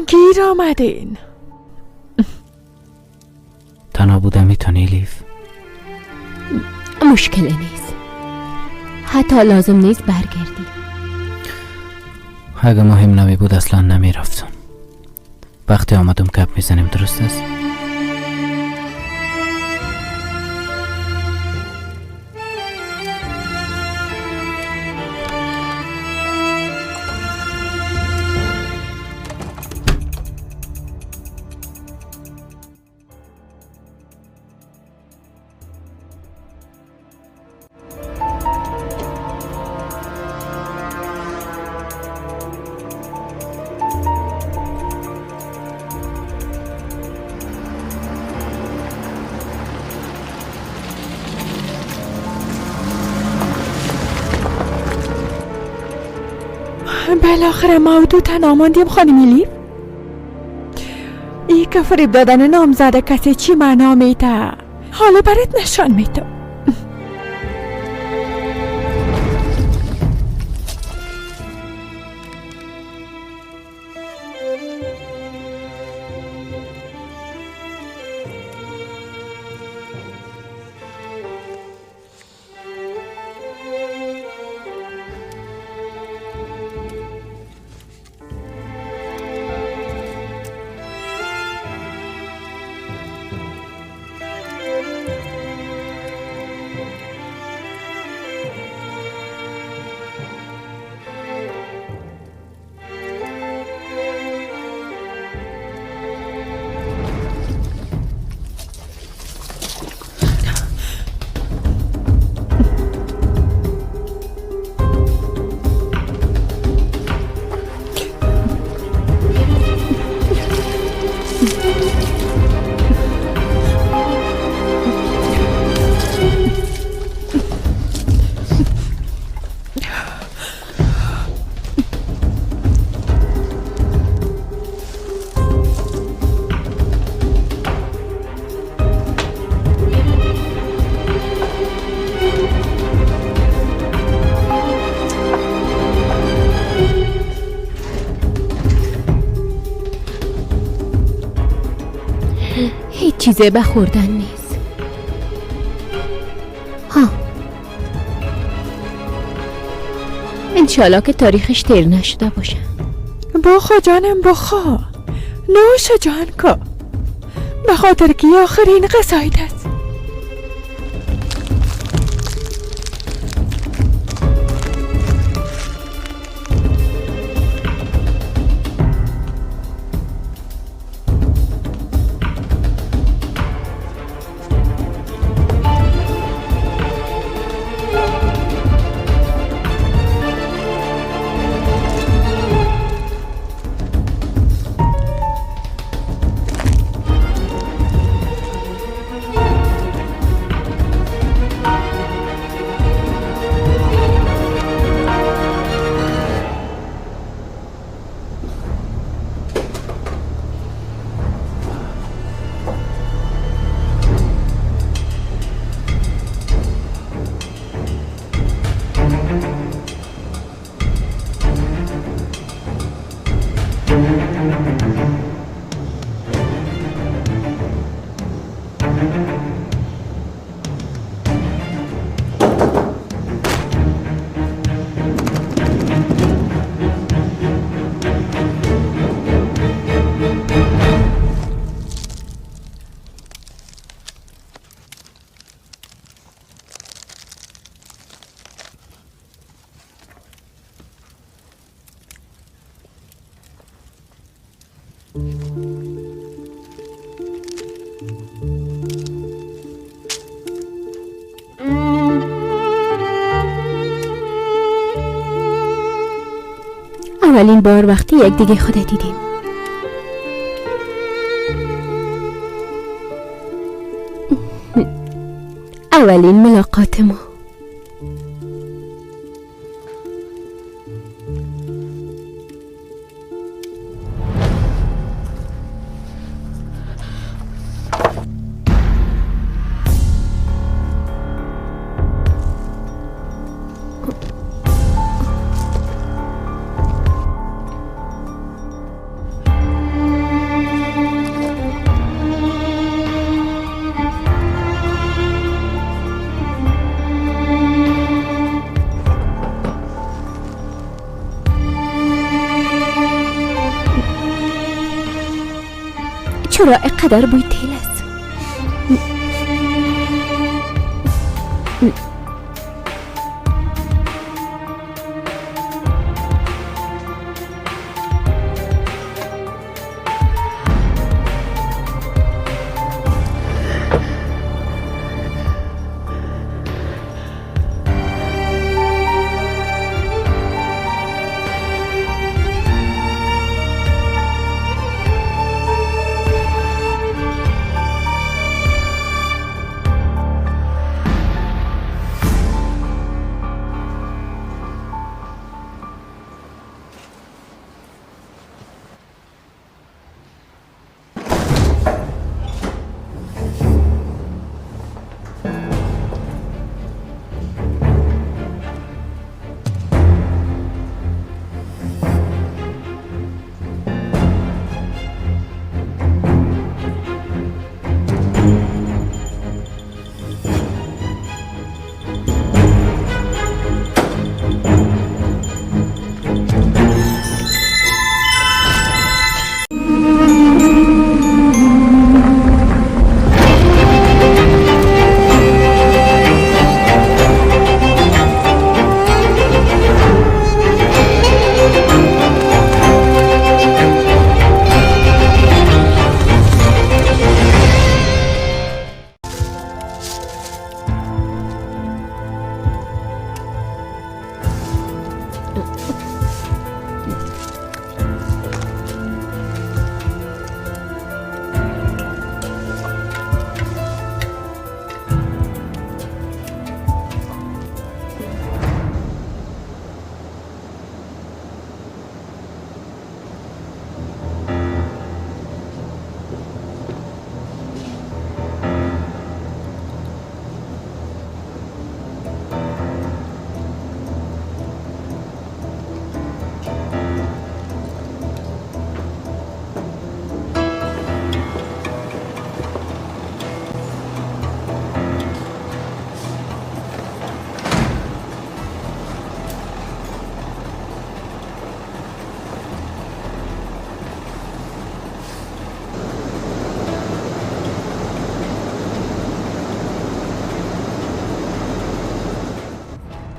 گیر آمدین. تنها بودم میتونی لیف؟ مشکل نیست، حتی لازم نیست برگردی. اگه مهم نمی بود اصلا نمی رفتم. وقتی آمدم کپ میزنیم، درست است؟ بالاخره ما و تو تنها ماندیم خانم لیف. ای که فریب دادن نامزد کسی چی معنا میده، حالا برات نشان میدم. هیچ چیزی به خوردن نیست. ها، انشالله که تاریخش تیر نشده باشه. بخوا جانم بخوا، نوش جان که به خاطر که آخرین قصاید است. اولین بار وقتی یک دیگه خود دیدیم. اولین ملاقات ما. چرا اینقدر بوی تیل است؟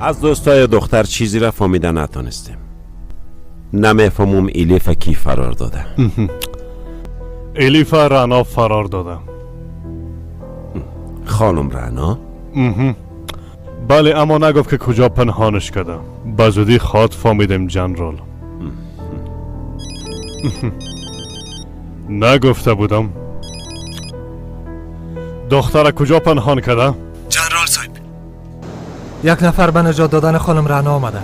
از دوستای دختر چیزی را فهمیده نتونستیم. نمیفهمم الیف کی فرار داده. الیف رعنا فرار داده. خانم رعنا؟ بله، اما نگفت که کجا پنهانش کرده. به زودی خواد فهمیدیم جنرال. نگفته بودم. دختر کجا پنهان کرده؟ جنرال صاحب، یک نفر به نجات دادن خانم رعنا آمده.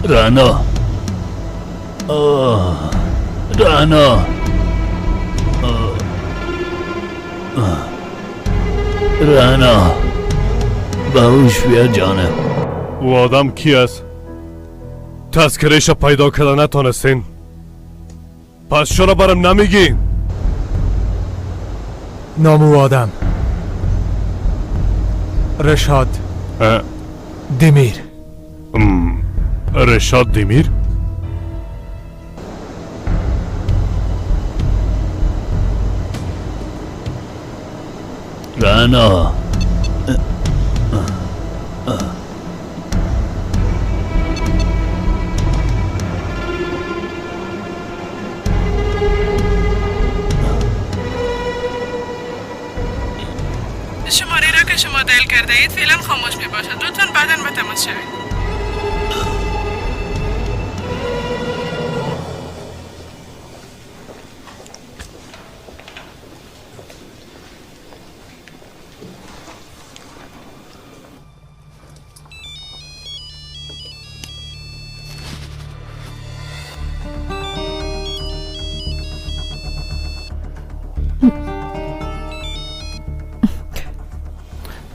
رعنا، رعنا، رعنا، به هوش بیا جانم. او آدم کی است؟ تذکرهش پیدا کرده نتانستین؟ پس چرا برم نمیگی؟ نام او آدم رشاد دمیر. رشاد دمیر؟ رعنا. شماره را که شما دایل کرده اید فعلا خاموش می باشد. لطفاً بعدا به تماس شوید.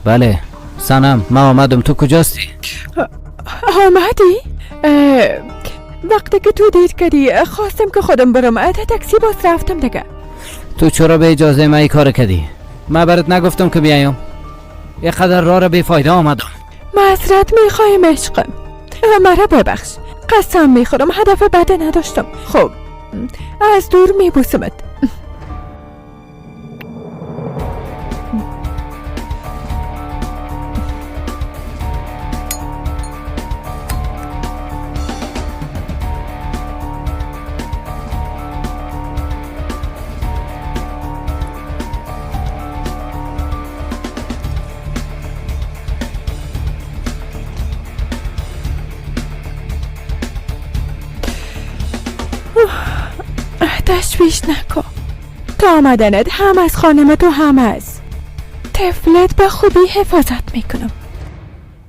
بله سنم، ما آمدم. تو کجاستی؟ آمدی؟ وقتی که تو دیر کردی خواستم که خودم برم. تا تاکسی باز رفتم دیگه. تو چرا به اجازه من ای کار کردی؟ من برات نگفتم که بیایم. یه قدر راه را بی فایده آمدم. معذرت میخوایم عشقم، مرا ببخش. قسم میخورم هدف بده نداشتم. خب از دور میبوسمت. تشویش نکن. تا آمدنت هم از خانم تو هم از طفلت به خوبی حفاظت میکنم.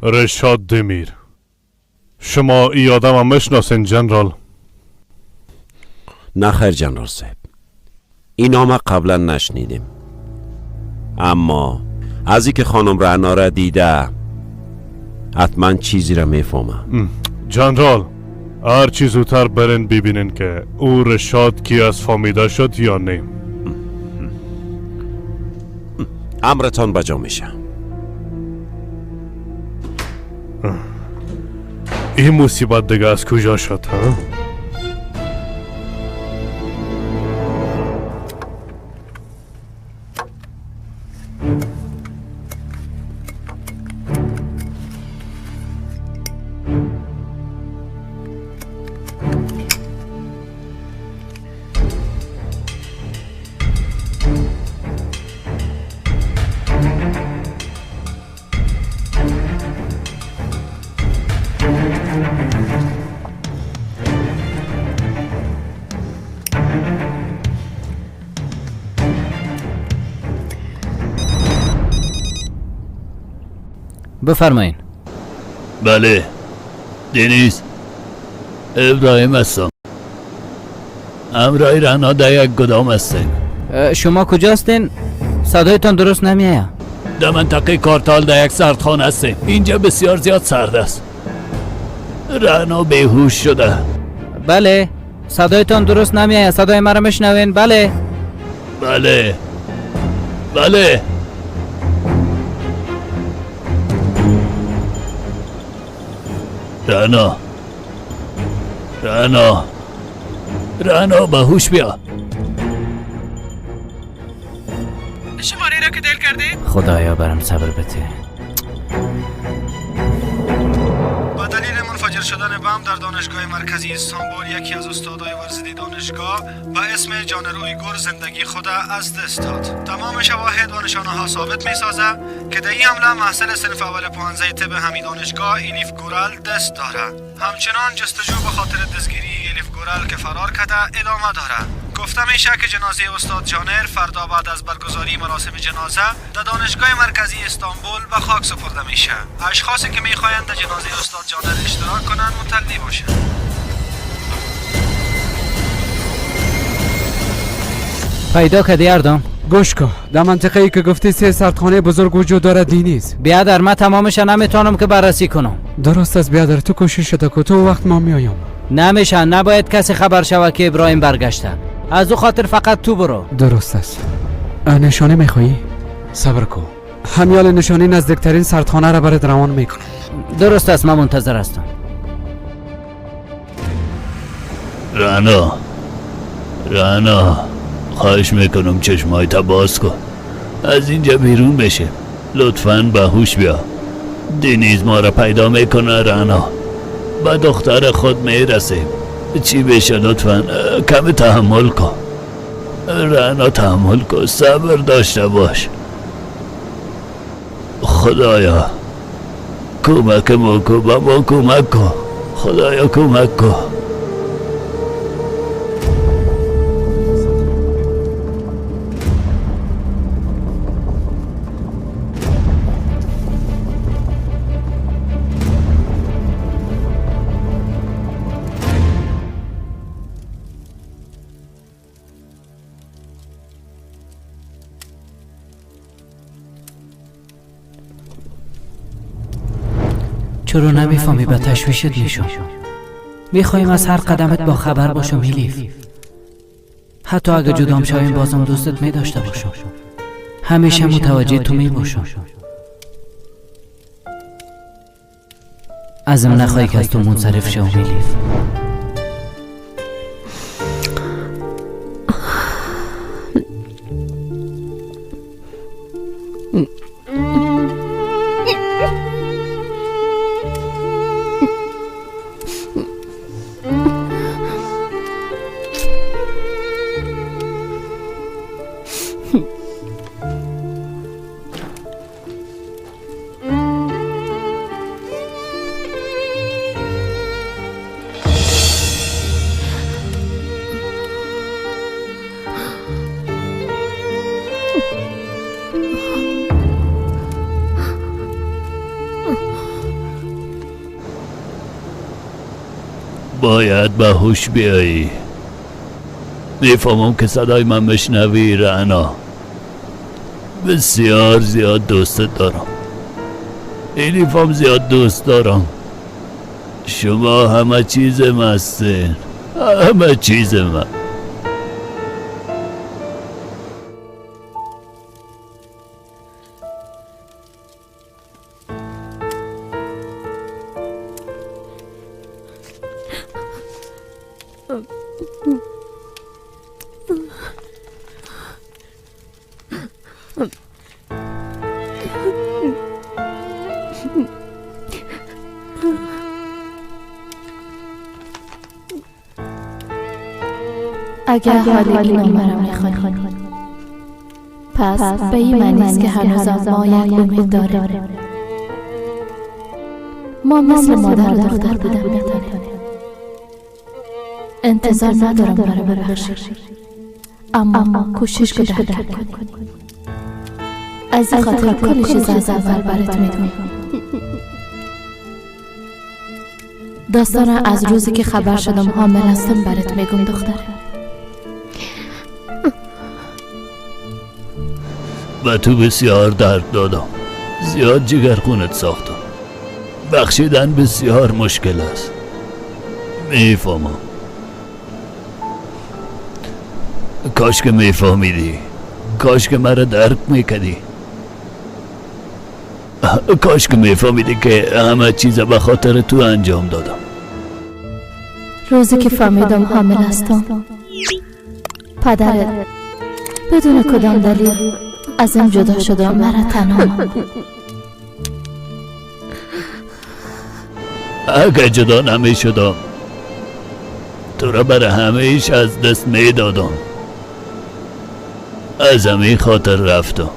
رشاد دمیر، شما ای آدم هم میشناسین جنرال؟ نه خیر جنرال صاحب، این نام قبلا نشنیدیم، اما از اینکه خانم رعنا را دیده حتما چیزی را میفهمم. جنرال هر چی زودتر برین ببینین که او رشاد کی از فامیده شد یا نه. امرتان بجا میشه. این مصیبت دیگه از کجا شد ها؟ بفرمایین. بله دنیز، ابراهیم هستم. همراه رعنا در یک گدام هستیم. شما کجا هستین؟ صدایتان درست نمیآید. در منطقه کارتال در یک سردخانه هستیم. اینجا بسیار زیاد سرد است. رعنا بیهوش شده. بله صدایتان درست نمیآید. صدای مرا میشنوین؟ بله بله بله. رعنا رعنا رعنا، به هوش بیا. شماره را که دل کرده خدایا برم صبر بده. با دلیل منفجر شدن بم در دانشگاه مرکزی استانبول، یکی از استادای ورزیده دانشگاه با اسم جانر اویگور زندگی خود از دست داد. تمام شواهد و نشانه ها ثابت می سازه که در این حمله محصل صنف اول پوهنځی طب همی دانشگاه الیف گورال دست داره. همچنان جستجو به خاطر دستگیری الیف گورال که فرار کرده ادامه داره. گفته میشه که جنازه استاد جانر فردا بعد از برگزاری مراسم جنازه در دانشگاه مرکزی استانبول به خاک سپرده میشه. اشخاصی که میخواهند در جنازه استاد جانر اشتراک کنند مطلع باشند. پیدا کردی اردم؟ گوش کن، در منطقه ای که گفتی 3 سردخانه بزرگ وجود داره دینیز. بیادر من تمامش نمیتونم که بررسی کنم. درست است بیادر، تو کوشش کو تو وقت ما میایم. نمیشه، نباید کسی خبر شود که ابراهیم برگشته. از او خاطر فقط تو برو. درست است. نشانه میخوایی؟ صبر کو، همیال نشانه نزدیکترین سردخانه را برات روان میکنم. درست است، من منتظر هستم. رعنا رعنا، خواهش میکنم چشمایت باز کن. از اینجا بیرون بشه. لطفاً به هوش بیا. دنیز ما را پیدا میکنه رعنا. به دختر خود میرسیم. چی بشه لطفاً کمی تحمل کن رعنا، تحمل کن، صبر داشته باش. خدایا کمک ما کن، به ما کمک کن، خدایا کمک کن. چرا نمیفهمی به تشویشت میشم؟ میخوایم از هر قدمت با خبر باشم الیف. حتی اگه جدام شویم بازم دوستت میداشته باشم. همیشه متوجه تو میباشم. ازم نخواهی که از تو منصرف شوم الیف. باید به هوش بیایی. میفهمم که صدای من مشنوی رعنا. بسیار زیاد دوستت دارم. الیفم زیاد دوست دارم. شما همه چیز من هستین، همه چیز من. اگر حال این نامه را میخوانی پس به این معنی است که هنوزم ما یک امید داریم. ما مثل مادر و دختر بودن میتونیم. انتظار ندارم مرا ببخشی، اما کوشش که درک کن. از این خاطر کل چیز از اول برات میگم. داستان از روزی که خبر شدم حامل هستم برات میگم دختر. و تو بسیار درد دادم، زیاد جگرخونت ساختم. بخشیدن بسیار مشکل است، میفهمم. کاش که میفهمیدی، کاش که مرا درک میکردی، کاش که میفهمیدی که همه چیز به خاطر تو انجام دادم. روزی که فهمیدم حامل هستم، پدرت بدون کدام دلیل ازم جدا شد و مرا تنها ماند. اگر جدا نمی شدم تو را برای همیش از دست می دادم. از همین خاطر رفتم،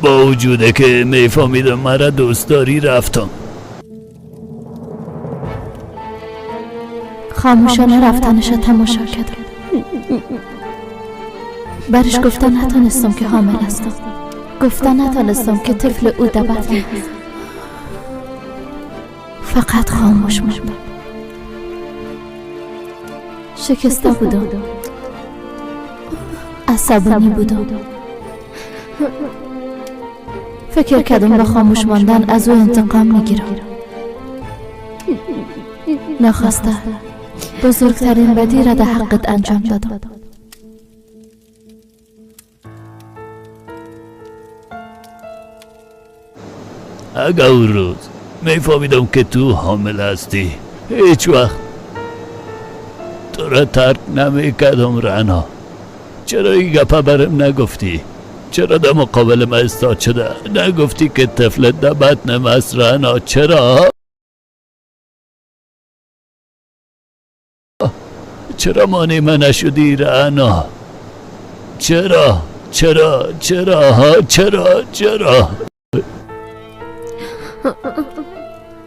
با وجوده که می فهمیدم مرا دوست داری رفتم. خاموشانه رفتنش را تماشا کردم. برش گفتن نتانستم که حامل هستم. گفتن نتانستم که طفل او در بطن است. فقط خاموش ماندم. شکسته بودم، عصبانی بودم. فکر کردم با خاموش ماندن از او انتقام میگیرم. ناخواسته بزرگترین بدی را در حقت انجام دادم. اگر اون روز میفهمیدم که تو حامل هستی، هیچ وقت تو را ترک نمیکردم رعنا. چرا این گپه برم نگفتی؟ چرا در مقابل من استاد شده؟ نگفتی که طفل در بطن ماست رعنا؟ چرا؟ چرا مانع من نشدی رعنا؟ چرا؟ چرا؟ چرا؟ چرا؟ چرا؟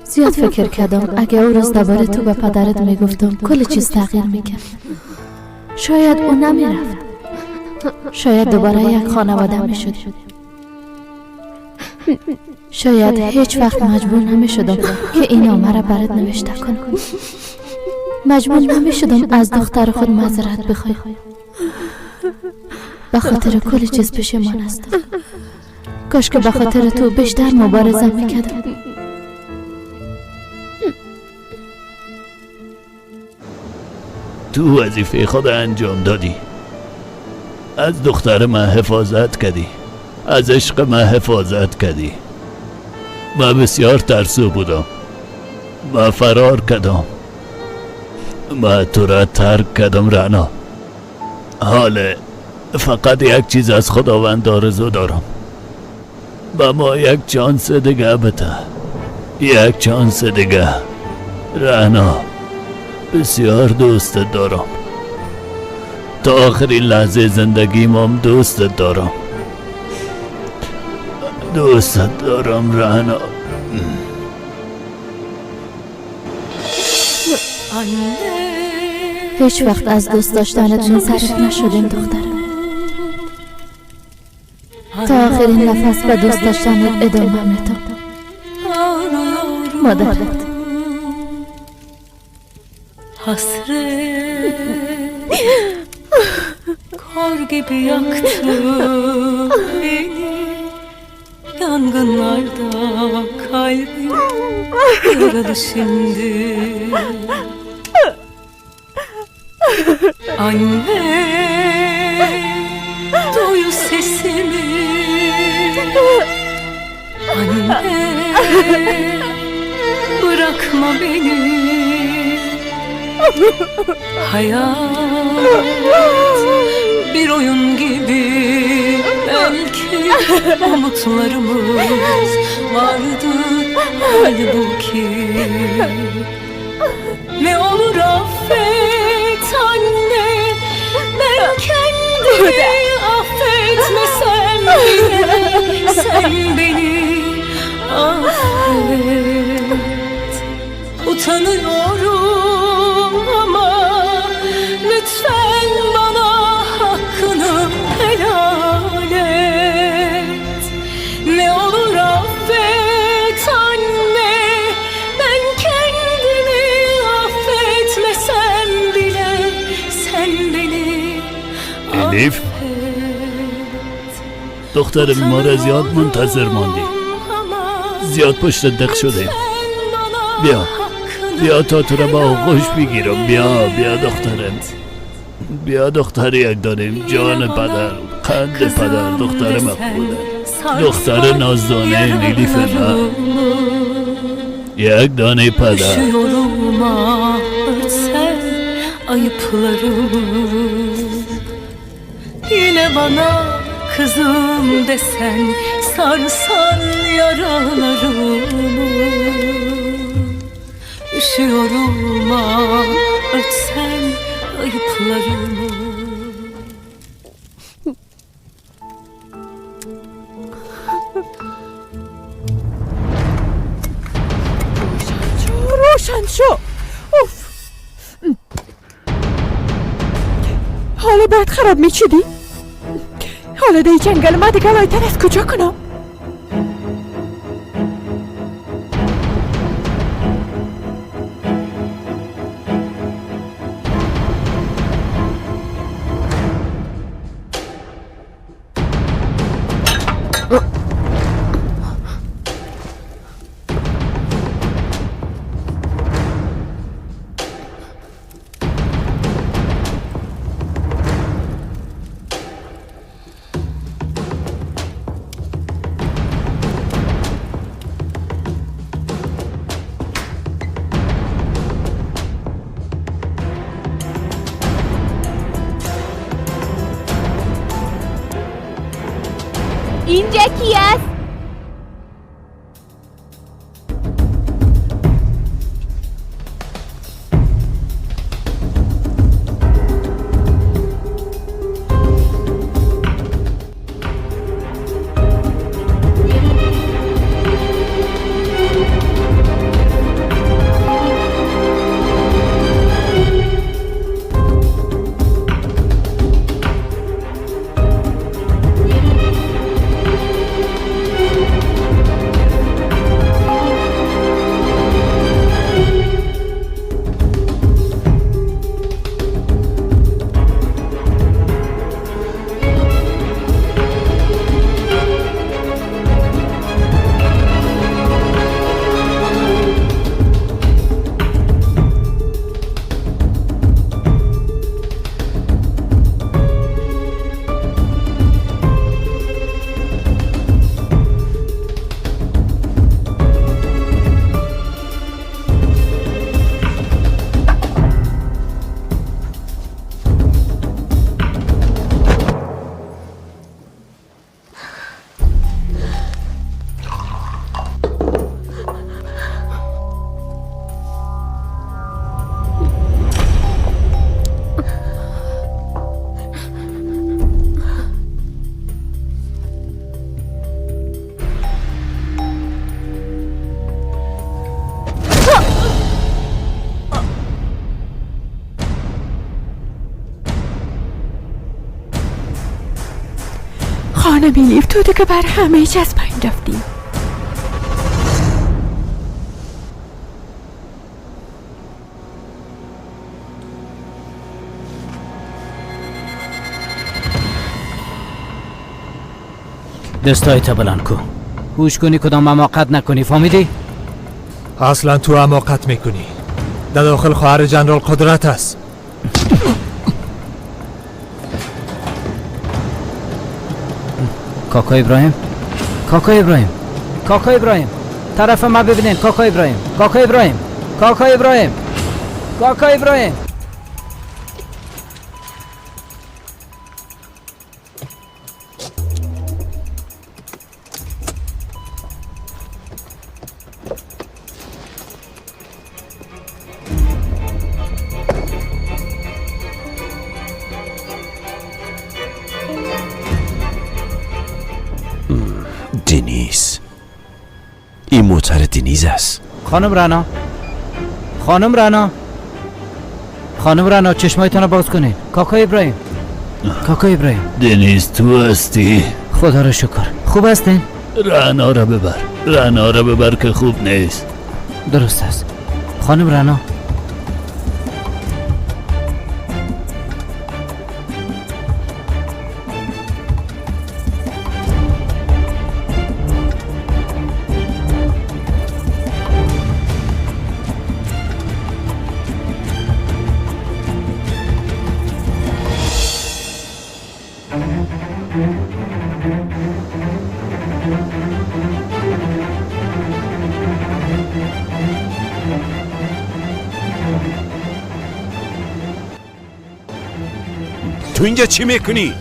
زیاد فکر کردم اگه او روز درباره تو به پدرت میگفتم کل چیز تغییر میکرد. شاید او نمیرفت، شاید دوباره یک خانواده میشد، شاید هیچ وقت مجبور نمیشدم که این نامه را برات نوشته کنم، مجبور نمیشدم از دختر خود معذرت بخوایم. به خاطر کل چیز پشیمان هستم. کاش که به خاطر تو بیشتر مبارزه میکردم. تو وظیفه خود انجام دادی، از دختر من حفاظت کردی، از عشق من حفاظت کردی. من بسیار ترسو بودم، من فرار کردم، من تو را ترک کردم رعنا. حال فقط یک چیز از خداوند آرزو دارم، به ما یک چانس دیگه بده، یک چانس دیگه. رعنا بسیار دوست دارم، تا آخرین لحظه زندگیم هم دوست دارم، دوست دارم رعنا. هیچ وقت از دوست داشتنت منصرف نشدیم دخترم. تا آخرین نفس به دوست داشتنت ادامه میدم. مادرت. Hasret kor gibi yaktı beni, yangınlarda kalbim yaralı şimdi. Anne duy sesimi, anne bırakma beni. Hayat bir oyun gibi, belki umutlarımız vardı halbuki. Ne olur affet anne, ben kendimi affetmesem bile sen beni affet. Utanıyorum ama lütfen bana hakkını helal et. Ne olur affet anne, ben kendimi affetmesem bile sen beni Elif دخترم ما را زیاد منتظر ماندی، زیاد پشت دق شدیم. بیا بیا تا تو را با آغوش بگیرم. بیا بیا دخترم، بیا دختر یک داریم، جان پدر، قند پدر، دختر مقبوله، دختر نازدانه نیلیف من، یک دانه پدر. Yine bana kızım desen, sarsan yaralarımı. Üşüyorum ah, örtsen ayıplarımı. روشن شو. اوف، حالا باید خراب میشدی؟ حالا دی جنگل ما دیگه لایتر از کجا کنم؟ اینجا کی است؟ خانم الیف، تو دیگه بر همه چیز از بین رفتی. دستایت بلند کو. هوش کنی کدام حماقت نکنی، فهمیدی؟ اصلا تو حماقت میکنی. در داخل خواهر جنرال قدرت است. کاکا ابراهیم، کاکا ابراهیم، کاکا ابراهیم، طرف ما ببینین. کاکا ابراهیم، کاکا ابراهیم، کاکا ابراهیم، کاکا ابراهیم. دنیز، این موتر دنیز است. خانم رنا، خانم رنا، خانم رنا، چشمایتان رو باز کنین. کاکا ابراهیم، کاکا ابراهیم. دنیز تو هستی؟ خدا رو شکر. خوب هستین؟ رنا را ببر، رنا را ببر که خوب نیست. درست است. خانم رنا، تو اینجا چی میکنی؟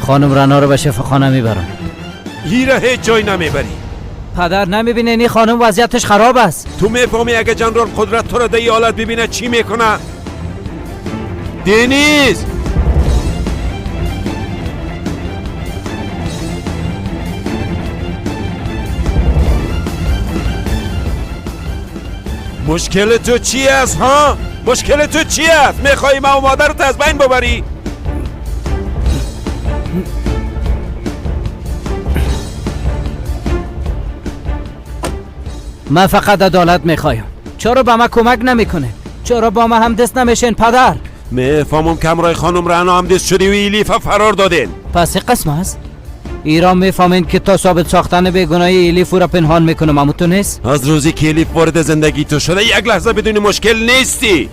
خانم رنا رو به شفاخانه میبرم. هیره هیچ جای نمیبری. پدر نمیبینه این خانم وضعیتش خراب است. تو میفهمی اگه جنرال قدرت تو را در این حالت ببینه چی میکنه؟ دنیز، مشکل تو چی است ها؟ مشکل تو چی است؟ میخوایی ما و مادرت از بین ببری؟ من فقط عدالت میخوایم. چرا به ما کمک نمیکنه؟ چرا با ما هم دست نمیشین پدر؟ میفهمم که همراه خانم رعنا هم دست شدی و ایلیف فرار دادین. پس قسم است؟ ایران میفهمین که تا ثابت ساختن بیگناهی ایلیف را پنهان میکنم، اما تو نیست؟ از روزی که ایلیف وارد زندگی تو شده یک لحظه بدون مشکل نیستی.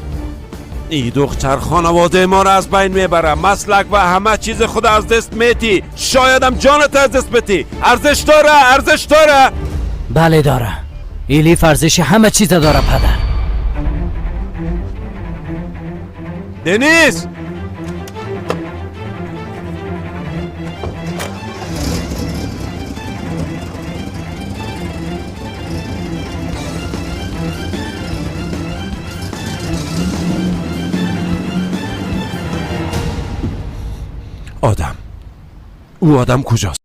ای دختر خانواده ما را از بین میبره، مسلک و همه چیز خود از دست میتی، شایدم جانت از دست بتی. ارزش داره، ارزش داره. بله داره. ایلیف ارزش همه چیز داره پدر. دنیز، او آدم کجاست؟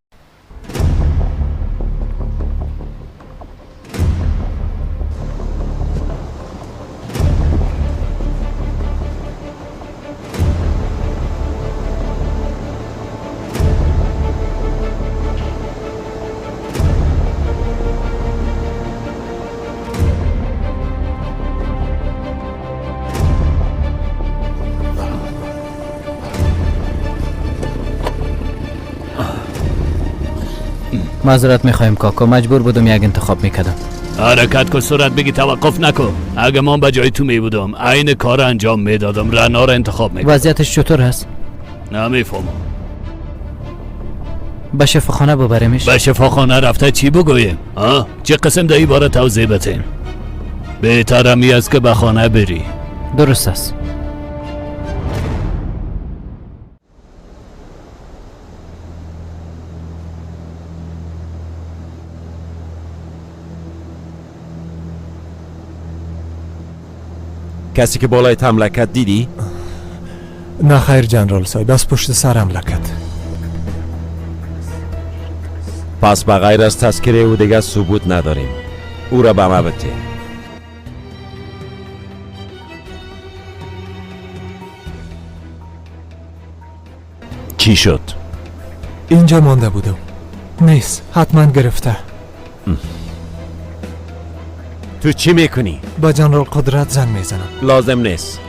معذرت میخوایم کاکا، مجبور بودم یک انتخاب میکردم. حرکت کن، سرعت بگی، توقف نکن. اگه من به جای تو میبودم عین کار انجام میدادم، رنا رو انتخاب میکردم. وضعیتش چطور هست؟ نمیفهمم. به شفاخانه ببریمش. به شفاخانه رفته چی بگوییم؟ ها؟ چه قسم در این باره توضیح بدیم؟ بهتر همی است که به خانه بری. درست است. کسی که بالای حمله کرد دیدی؟ نه خیر جنرال صاحب، از پشت سر حمله کرد. پس به غیر از تذکره او دیگه ثبوت نداریم. او را به ما بده. چی شد؟ اینجا مانده بودم. نیست، حتما گرفته. تو چی میکنی؟ با جنرال قدرت زنگ میزنم. لازم نیست.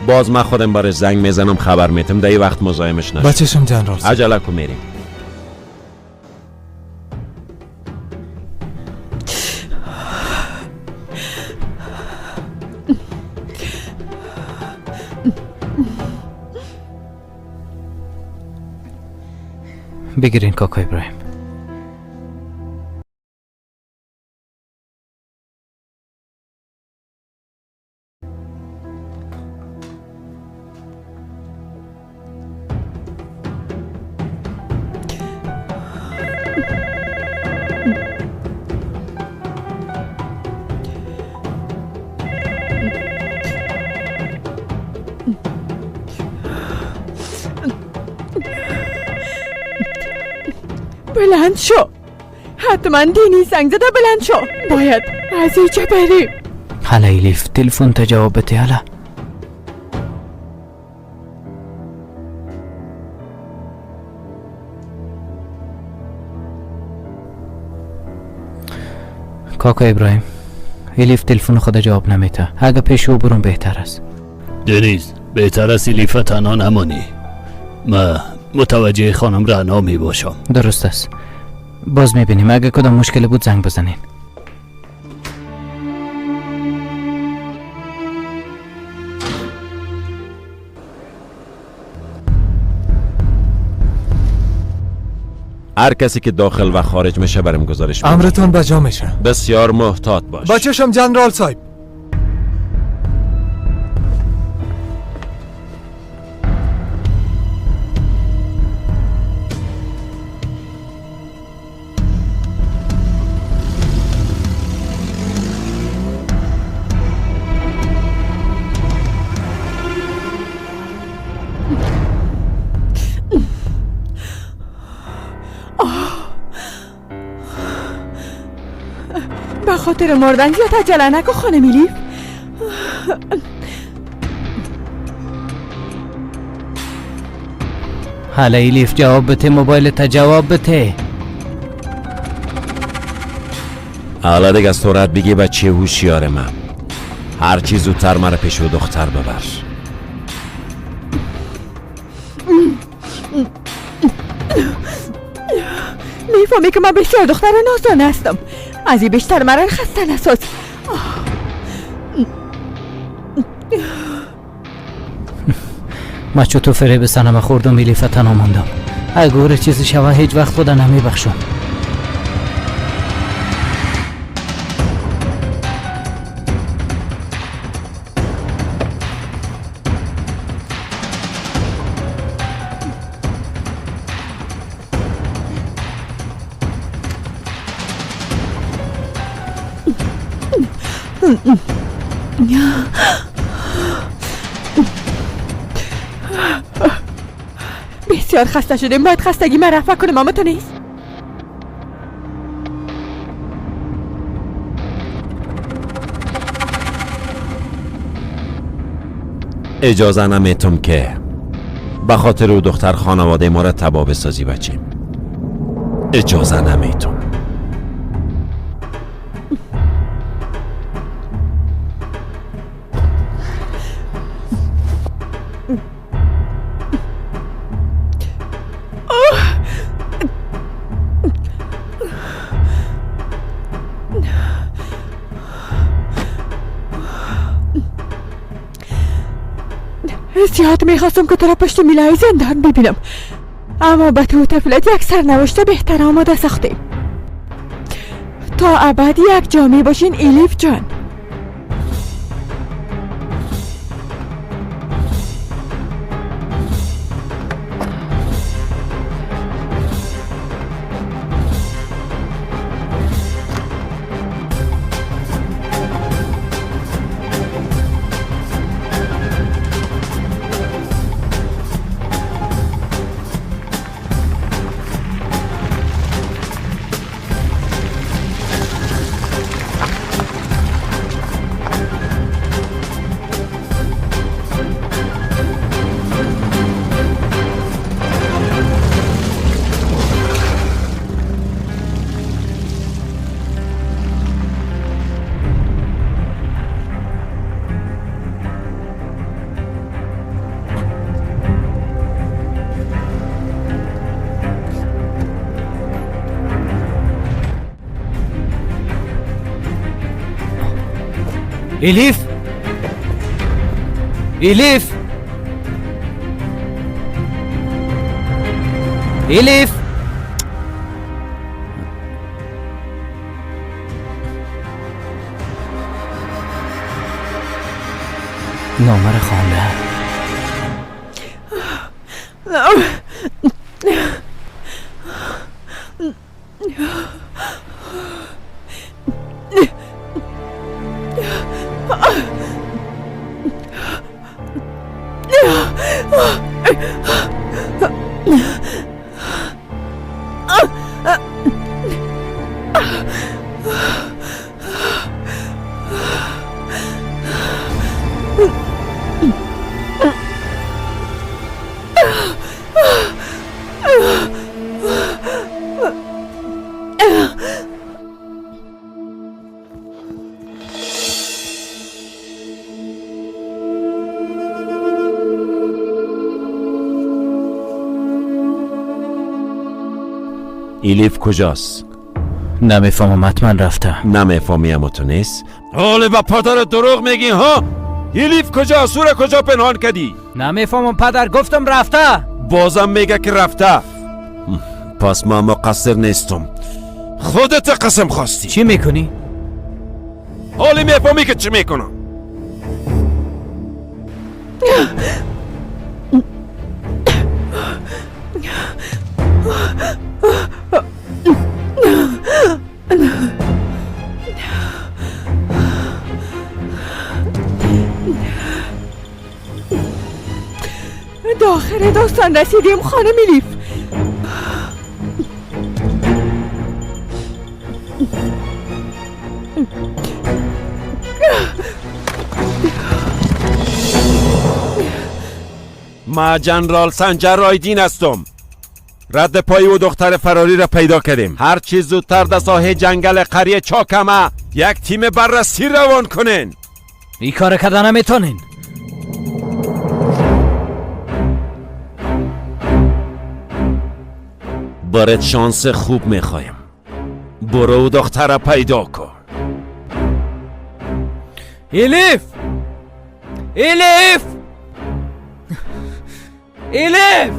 باز من خودم برای زنگ میزنم، خبر میتم. در این وقت مزاحمش نشم. بچشم جنرال. عجله کن میریم. بگیرین کاکا ابراهیم. بلند شو، حتما دینی زنگ زده. بلند شو، باید از اینجا بریم. حالا ایلیف تلفن تا جواب بده. حالا کاکا ابراهیم، ایلیف تلفن خود جواب نمیده. اگه پیش او برم بهتر است. دنیز، بهتر است ایلیف تنها نمانی. من متوجه خانم رعنا می باشم. درست است. باز میبینیم. اگه کدام مشکل بود زنگ بزنین. هر کسی که داخل و خارج میشه برم گزارش میده. امرتان بجا میشه. بسیار محتاط باش. بچشم جنرال صاحب. به خاطر مردن زیاد عجله نکن خانم ایلیف. حالا ایلیف جواب بده، موبایل تا جواب بده. حالا دیگه سرعت بگی بچه هوشیار من. هر چی زودتر مرا پیش و دختر ببر. میفهمی که من بسیار دختر نازان هستم. از این بیشتر مرا خسته نساز. من چطور فریب سنم خوردم ایلیف تنها ماندم. اگه او چیزی شوه هیچ وقت خدا نمیبخشم. بسیار خسته شدیم، باید خستگی من رفع کنم. اما تو نیست. اجازه نمیتم که به خاطر او دختر خانواده ما را تباه بسازی بچیم. اجازه نمیتم. زیاد میخواستم که تو را پشت میلای زندان ببینم، اما به تو طفلت یک سرنوشت بهتر آماده ساختیم. تا ابد یک جامعه باشین الیف جان. الیف، الیف، الیف، نامه را خوانده. ایلیف کجاست؟ نمیفهمم، حتما رفته. نمیفهمی اما تو نیست؟ حالا با پدر دروغ میگی ها؟ ایلیف کجاست؟ او را کجا پنهان کردی؟ نمیفهمم پدر، گفتم رفته. بازم میگه که رفته. پس ما مقصر نیستم، خودت قسم خواستی. چی میکنی؟ حالا میفهمی که چی میکنم. داخل داستان رسیدیم خانم الیف. ما جنرال سنجر آیدین هستم. رد پای و دختر فراری را پیدا کردیم. هر چیز زودتر در ساحه جنگل قریه چاکمه یک تیم بررسی روان کنین. این کار کردن نمیتونین. برات شانس خوب میخوایم. برو دختر را پیدا کن. الیف، الیف، الیف.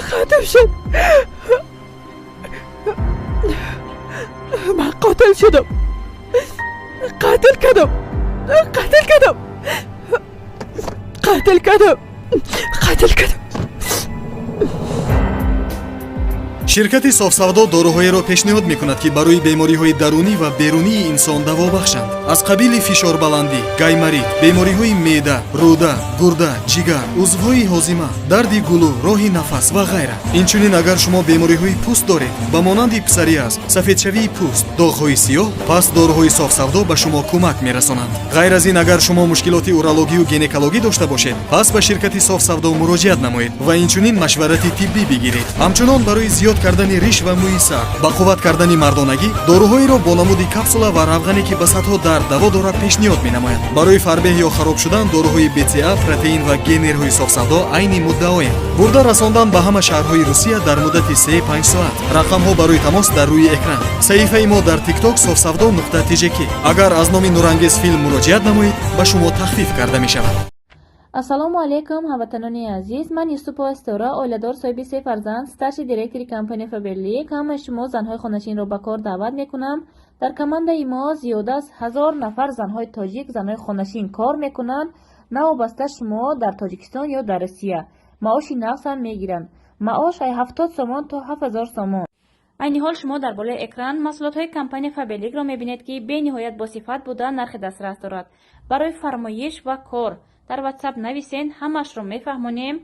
ختم شد. من قاتل شدم. قتل کردم. قتل کردم. قتل کردم، قتل کردم. Ширкати Софсавдо доруҳоеро пешниҳод мекунад, ки барои бемориҳои дарунӣ ва берунии инсон даво бахшанд, аз қабили фишорбаландӣ, гайморит, бемориҳои меъда, рӯда, гурда, ҷигар, узвҳои ҳозима, дарди гулӯ, роҳи нафас ва ғайра. Инчунин, агар шумо бемориҳои пӯст доред, ба монанди псориаз, сафедшавии пӯст, доғҳои сиёҳ, пас доруҳои Софсавдо ба шумо кӯмак мерасонанд. Ғайр аз ин, агар шумо мушкилоти урологию гинекологӣ дошта бошед, пас ба ширкати Софсавдо муроҷиат намоед ва инчунин машварати тиббӣ бигиред. Ҳамчунон, барои зиёд кардани риш ва мӯи сар, ба қувват кардани мардонагӣ, доруҳоеро бо намуди капсула ва равғане, ки ба садҳо дард даво дорад, пешниҳод менамояд. Барои фарбеҳ ё хароб шудан доруҳои БЦА, протеин ва генерҳои Софсавдо айни муддаоянд. Бурда расондан ба ҳама шаҳрҳои Русия дар муддати 3-5 соат. Рақамҳо барои тамос дар рӯи экран. Саҳифаи мо дар Тикток софсавдо нуқта тжк. Агар аз номи Нурангез филм муроҷиат намоед, ба шумо тахфиф карда мешавад. Ассалому алайкум, ҳамватанони азиз. Ман Юсупова Ситора, оиладор, соҳиби се фарзанд, старший директори компания Фаберлик. Ҳамаи шумо занҳои хонашинро ба кор даъват мекунам. Дар командаи мо зиёда аз 1000 нафар занҳои тоҷик, занҳои хонашин кор мекунанд. Навобаста шумо дар Тоҷикистон ё дар Россия, маоши нағз ҳам мегиранд. Маош ай 70 сомон то 7000 сомон. Айни ҳол шумо дар болои экран маҳсулотҳои компания Фаберликро мебинед, ки бениҳоят босифат буда, нархи дастрас дорад. Барои фармоиш ва кор дар Ватсап нависен, ҳамаашро мефаҳмонем.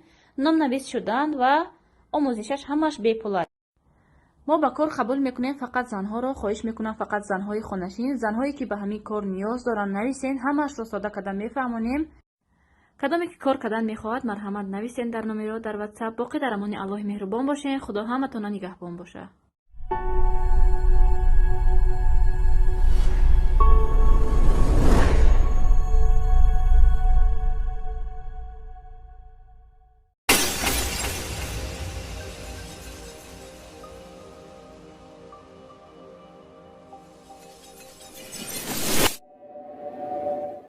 Номнавис шудан ва омӯзишаш ҳамааш бепул аст. Мо ба кор қабул мекунем фақат занҳоро. Хоҳиш мекунам, фақат занҳои хонашин, занҳое, ки ба ҳамин кор ниёз доранд, нависен, ҳамаашро сода карда мефаҳмонем. Кадоме ки кор кардан мехоҳад, марҳамат, нависен дар номеро дар Ватсап. Боқӣ дар амони Аллоҳи меҳрубон бошен. Худо ҳаматона нигаҳбон бошад.